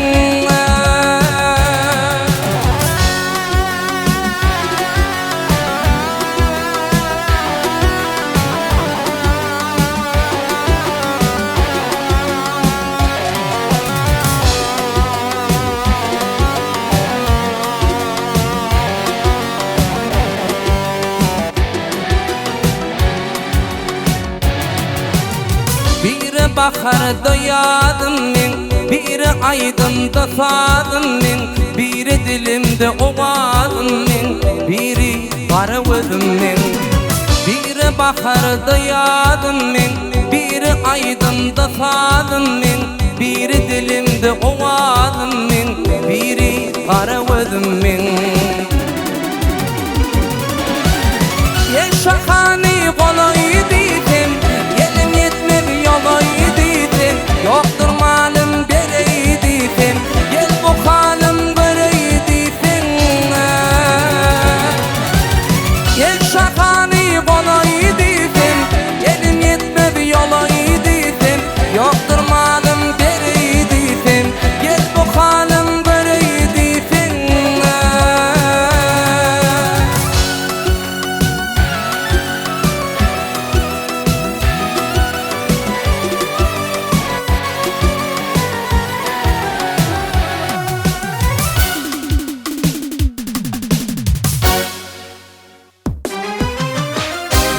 Biri baharda ýazym meň, biri aýdymda sazym meň, biri dilimde owazym meň, biri gara gözüm meň. Biri baharda ýazym meň, biri aýdymda sazym meň, biri dilimde owazym meň, biri gara gözüm meň. Ýel şahany golaý diýsem, Elim ýetmez ýolaý diýsem, Ýokdur malym bereý diýsem, Gel bu halym göreý diýseň. Ýel şahany golaý diýsem, Elim ýetmez ýolaý diýsem, Ýokdur malym bereý diýsem, Gel bu halym göreý diýseň.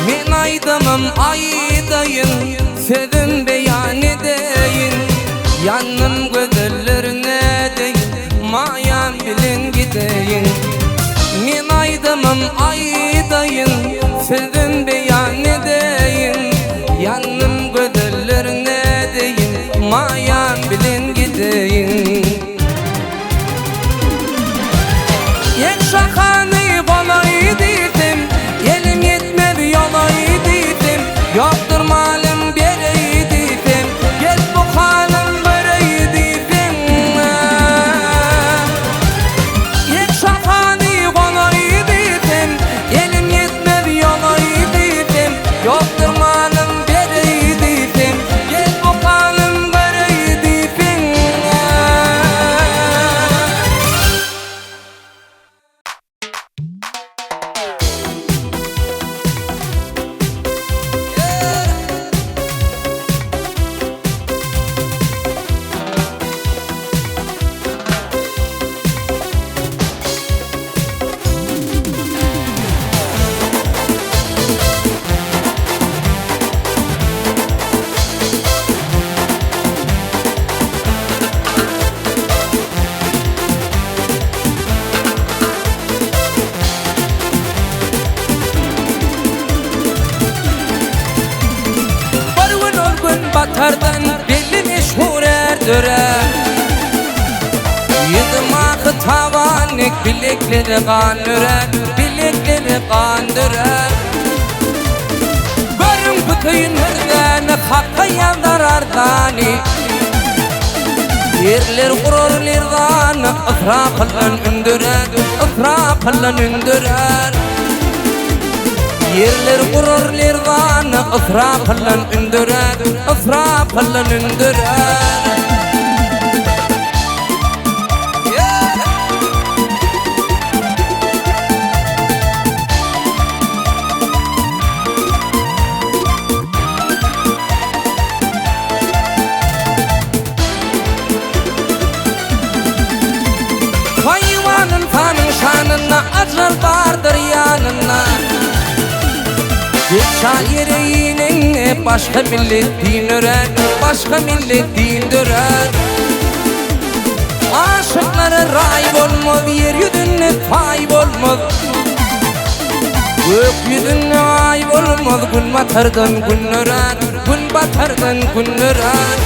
Men aýdymym aýdaýyn, sözüm beýan edeýin, Ýandym gözeller nädeýin, maýam bilen gideýin. Men aýdymym aýdaýyn, sözüm beýan edeýin, Ýandym gözeller nädeýin, maýam. Günbatardan belli meşhur är dörär. Ýüzüm aky taban dek bileklere gan dörär, bileklere gan dörär. Görüň bu söýün hürzäni, Haka ýazar arzany. Ýerler gurar lerzany, Ysrapyldan ündürer, Ysrapyldan ündürer. Ýerler gurar lerzany, Ysrapyldan ündürer, Ysrapyldan ündürer. Haýwan ynsanyň şanynda ajal bardyr ýanynda. Geçal ýere inende başga millet din örär, başga millet din dörär. Aşyklara raý bolmaz, ýer ýüzünde paý bolmaz. Gök ýüzünde aý bolmaz, günbatardan gün dörär, günbatardan gün dörär.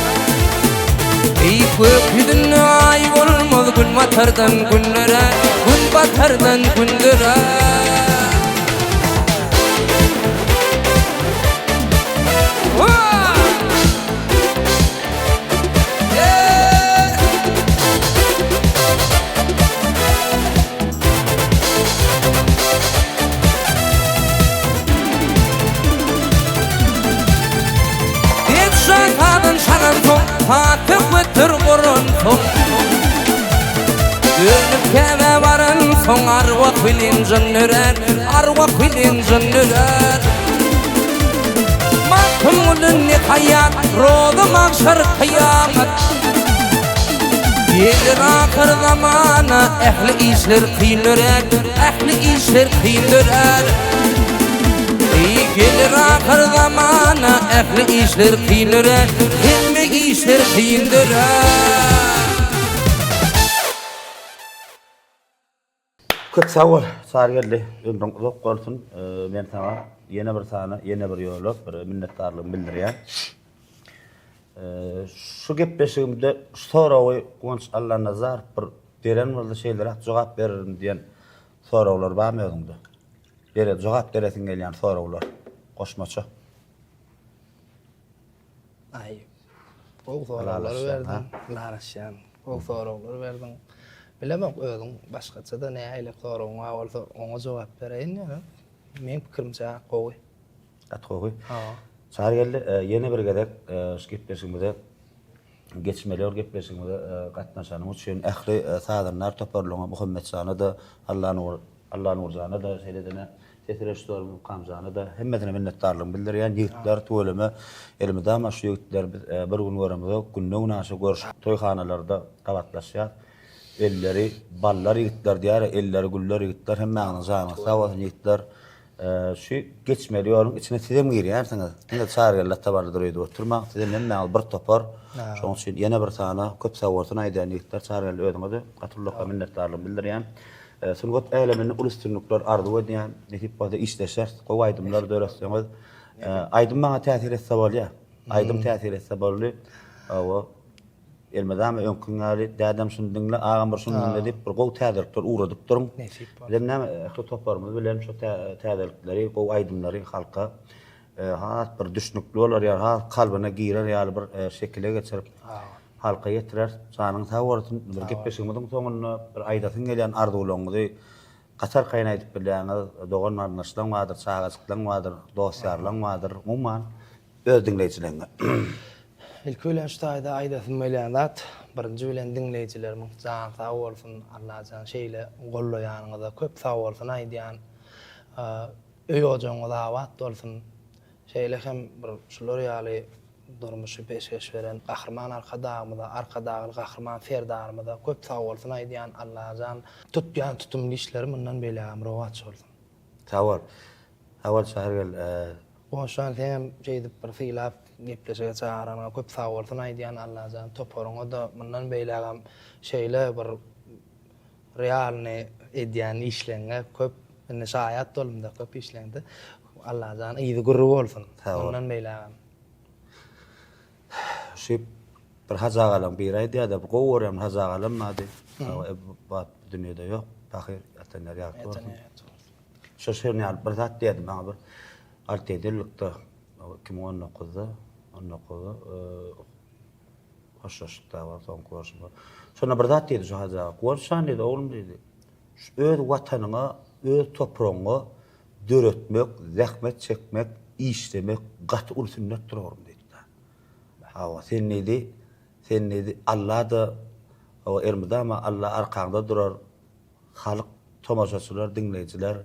Eý, gök ýüzünde aý bolmaz, günbatardan gün dörär, günbatardan gün dörär. Patyşa sazyn çalansoň, Patyh we tür guransoň, Dönüp Käbä baransoň, Arwah bilen jyn dörär, Arwah bilen jyn dörär. Magtymguly ne haýat, Rozy magşar kyýamat. Geler ahyr zamana, Ähli işler kyn dörär, Ähli işler kyn dörär. Eý, geler ahyr zamana, Ähli işler kyn dörär, Hemme işler kyn dörär. Köp sag bol, Çarygeldi, ömrüň uzak bolsun. Men saňa ýene bir sany, ýene bir ýola bir minnetdarlygymy bildirýän. Şu gepleşigimde şu soragy Guwanç Allanazarow bir beren bolsa şeýleräk jogap bererin diýen soraglar barmy özüňde? Bere, jogap beresiň gelýän soraglar goşmaça. Aý, gowy soraglar berdiň. Ylalaşýan. Gowy soraglar berdiň. Bilemok, özüň başgaça-da nähili soragyň bar bolsa, oňa jogap bereýin ýöne. Meň pikirimçe gowy. Gaty gowy. Hawa. Çarygeldi, ýene bir gezek şu gepleşigimize geçmeli ol gepleşigimize gatnaşanyň üçin ähli sazandar toparlaryňa Muhammetjana-da, Allanur Allanurjana-da, şeýle-de ses režissýory Mukamjana-da hemmesine minnetdarlygymy bildirýän. Ýigitler tüweleme elmydama şu ýigitler biz bir gün göremizok, günde-günaşa görşüp toýhanalarda gabatlaşýas. Elleri ballar ýigitler diýýär, elleri güller ýigitler hemmäňiziň janyňyz sag bolsun ýigitler. Şu geçmeli ýoluň içine sizem girýärsiňiz. Diňe Çarygeldi Atabarlydyr öýdüp oturmaň. Sizem hemmäňiz bir topar. Şonuň üçin ýene bir sana köp sag bolsun aýdýan ýigitler. Çarygeldi özüňe-de gaty ullakan minnetdarlygymy bildirýän. Sungat äleminde uly üstünlikler arzuw edýän. Nesip bolsa işleşeris. Gowy aýdymlar döretseňiz. Aýdym maňa täsir etse bolýar. Aýdym täsir etse boldy. Hawa. Elmydama öňküň ýaly, dädem şuny diňle, agam bir şuny diňle diýip bir gowy täzelikler ugradyp duruň. Nesip bolsa. Bizem näme ähli toparymyz bilen şu täzelikleri, gowy aýdymlary halka has bir düşnükli bolar ýaly, has kalbyna girer ýaly bir şekile geçirip halka ýetireris. Janyň sag bolsun. Bir gepleşigimiziň soňunda bir aýdasyň gelýän arzuwlaryňyzy gaty arkaýyn aýdyp bilýäňiz. Dogan-garyndaşlaň bardyr, çagajyklaň bardyr, dost-ýarlaň bardyr. Umuman, Öz diňleýjileňe. Ilki bilen şu taýda aýdasym gelýän zat, birinji bilen diňleýjilerimiň jany sag bolsun, Allajan şeýle gollaýanyňyza köp sag bolsun aýdýan. Öý ojagyňyz abat bolsun. Şeýle hem bir şular ýaly durmuşy peşgeş beren Gahryman Arkadagymyza, Arkadagly Gahryman Serdarymyza köp sag bolsun aýdýan Allajan tutýan tutumly işleri mundan beýlägem rowaç bolsun. Sag bol. Sag bol Çarygel. Goşjan seňem şeýdip bir sylap gepleşige çagyranyňa köp sagbolsun aýdýan Allajan toparyňada mundan beýlägem şeýle bir realny edýän işleňňe köp indi şaýat boldumda köp işleňde Allajan yzy gürri bolsun mundan beýlägem. Şu bir Hajy agalaň biri aýdýar-da, bir gowy görýän bir Hajy agalam bardy. Bu wagt bu dünýede ýok. Pahyr ýatan ýeri ýagty bolsun. Şo şon ýaly bir zat diýerdi maňa bir alty-ýedi ýyllykda, 2019-da, 19-da hoşlaşyk dagy soňky görşüm. Şonda bir zat diýdi şu Hajy aga. Guwanç jan diýdi, oglum diýdi. Şu öz watanyňa, öz topragyňa döretmek, zähmet çekmek, işlemek gaty uly sünnetdir oglum diýdi. Hawa, sen diýdi, sen diýdi, Alla-da, hawa, elmydama Alla arkaňda durar, halk, tomaşaçylar, diňleýjiler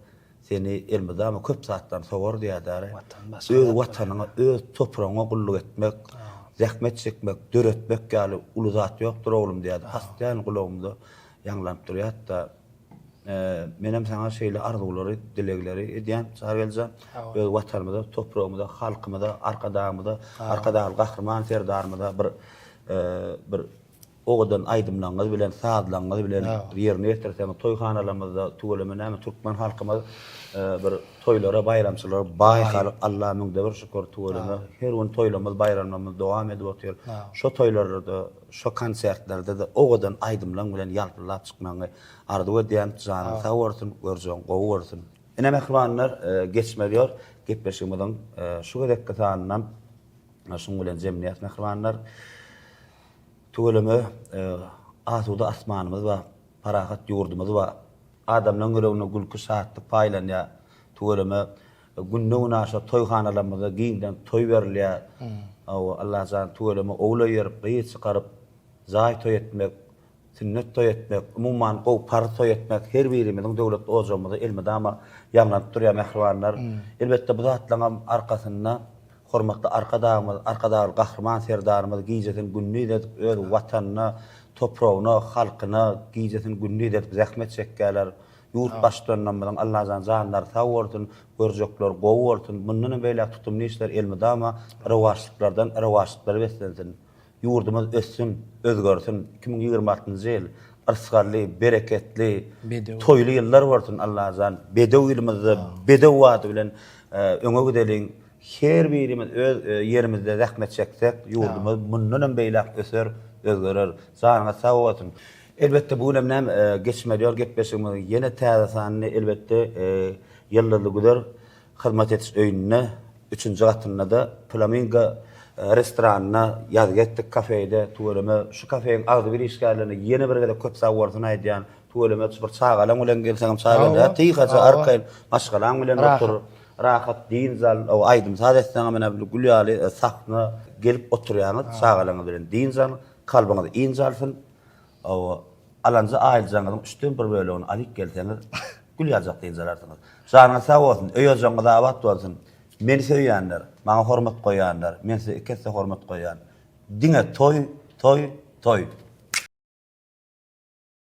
seni elmydama köp zatdan sowar diýýär-dä. Öz Watanyňa, öz topragyňa gulluk etmek, zähmet çekmek, döretmek ýaly uly zat ýokdur, oglum diýýärdi. Postoýan gulagymda ýaňlanyp durýardy-da. Menem saňa şeýle arzuwlary, dilegleri edýän, Çargeljan. Öz Watanymyza, topragymyza, halkymyza, Arkadagymyza, Arkadagly Gahryman Serdarymyza bir bir owadan aýdymlaryňyz bilen, sazlaryňyz bilen ýerine ýetirseňiz, toýhanalarymyzda tüweleme näme türkmen halkymyz bir toýlara, baýramçylyga baý halk, Alla müňde bir şükür tüweleme her gün toýlarymyz, baýramlarymyz dowam edip otyr. Şo toýlarda-da, şo konsertlerde-de owadan aýdymlaryň bilen ýalpyldap çykmagyňy Arzuw edýän janyň sag bolsun, görjegiň gowy bolsun. Ine mähribanlar geçmeli ýol gepleşigimiziň şu gezekki sanynam şuň bilen jemleýäs mähribanlar. Tüweleme asuda asmanymyz bar, parahat ýurdumyz bar. Adamlaryň ýüreginde gülki şatlyk paýlanýar. Tüweleme günde-günaşa toýhanalarymyzda giňden toý berilýär. Hawa Allajan tüweleme ogul öýerip, gyz çykaryp, jaý toý etmek Sünnet toý etmek, umuman gowy parz toý etmek her birimiziň döwletli ojagymyzda elmydama ýaňlanyp durýar mähribanlar. Elbetde bu zatlaryňam arkasynda hormatly Arkadagymyz, Arkadagly Gahryman Serdarymyz gijesini gündiz edip öz Watanyna, topragyna, halkyna gijesini gündiz edip zähmet çekýärler. Ýurt Baştutanlarymyzyň Allajan janlary sag bolsun, görjekleri gowy bolsun, mundanam beýläk tutumly işler elmydama rowaçlyklardan rowaçlyklara beslensin. Ýurdumyz össün, özgersin, 2026-njy ýyl yrsgally, bereketli, toýly ýyllar bolsun Allajan. Bedew ýylymyzda bedew ady bilen öňe gideliň. Her birimiz öz ýerimizde zähmet çeksek, ýurdumyz mundan hem beýläk öser, özgerer. Janyňyz sag bolsun. Elbetde bu günem näme geçmeli ýol gepleşigimiziň ýene täze sanyny elbetde Ýyldyzly güzer hyzmat ediş öýünde Üçünji gatynda-da Flamingo restoranynda ýazgy etdik kafeýde tüweleme şu kafeýiň agzybir işgärlerine ýene bir gezek köp sag bolsun aýdýan tüweleme bir çagalaň bilen gelseňem çaý bolýar tyýhaja arkaýyn maşgalaň bilen otur rahat dynç al aýdym saz etseňem ine gül ýaly sahna gelip oturýaňyz çagalaňyz bilen dynç alyň kalbyňyz ynjalsyn Hawa, alanja aýlyjaňyzyň üçden bir bölegini alyp gelseňiz, gül ýaljak dynç alarsyňyz. Janyňyz sag bolsun, öý-ojagyňyz abat bolsun. Meni söýýänler, maňa hormat goýýanlar, men size iki esse hormat goýýan. Diňe toý, toý, toý!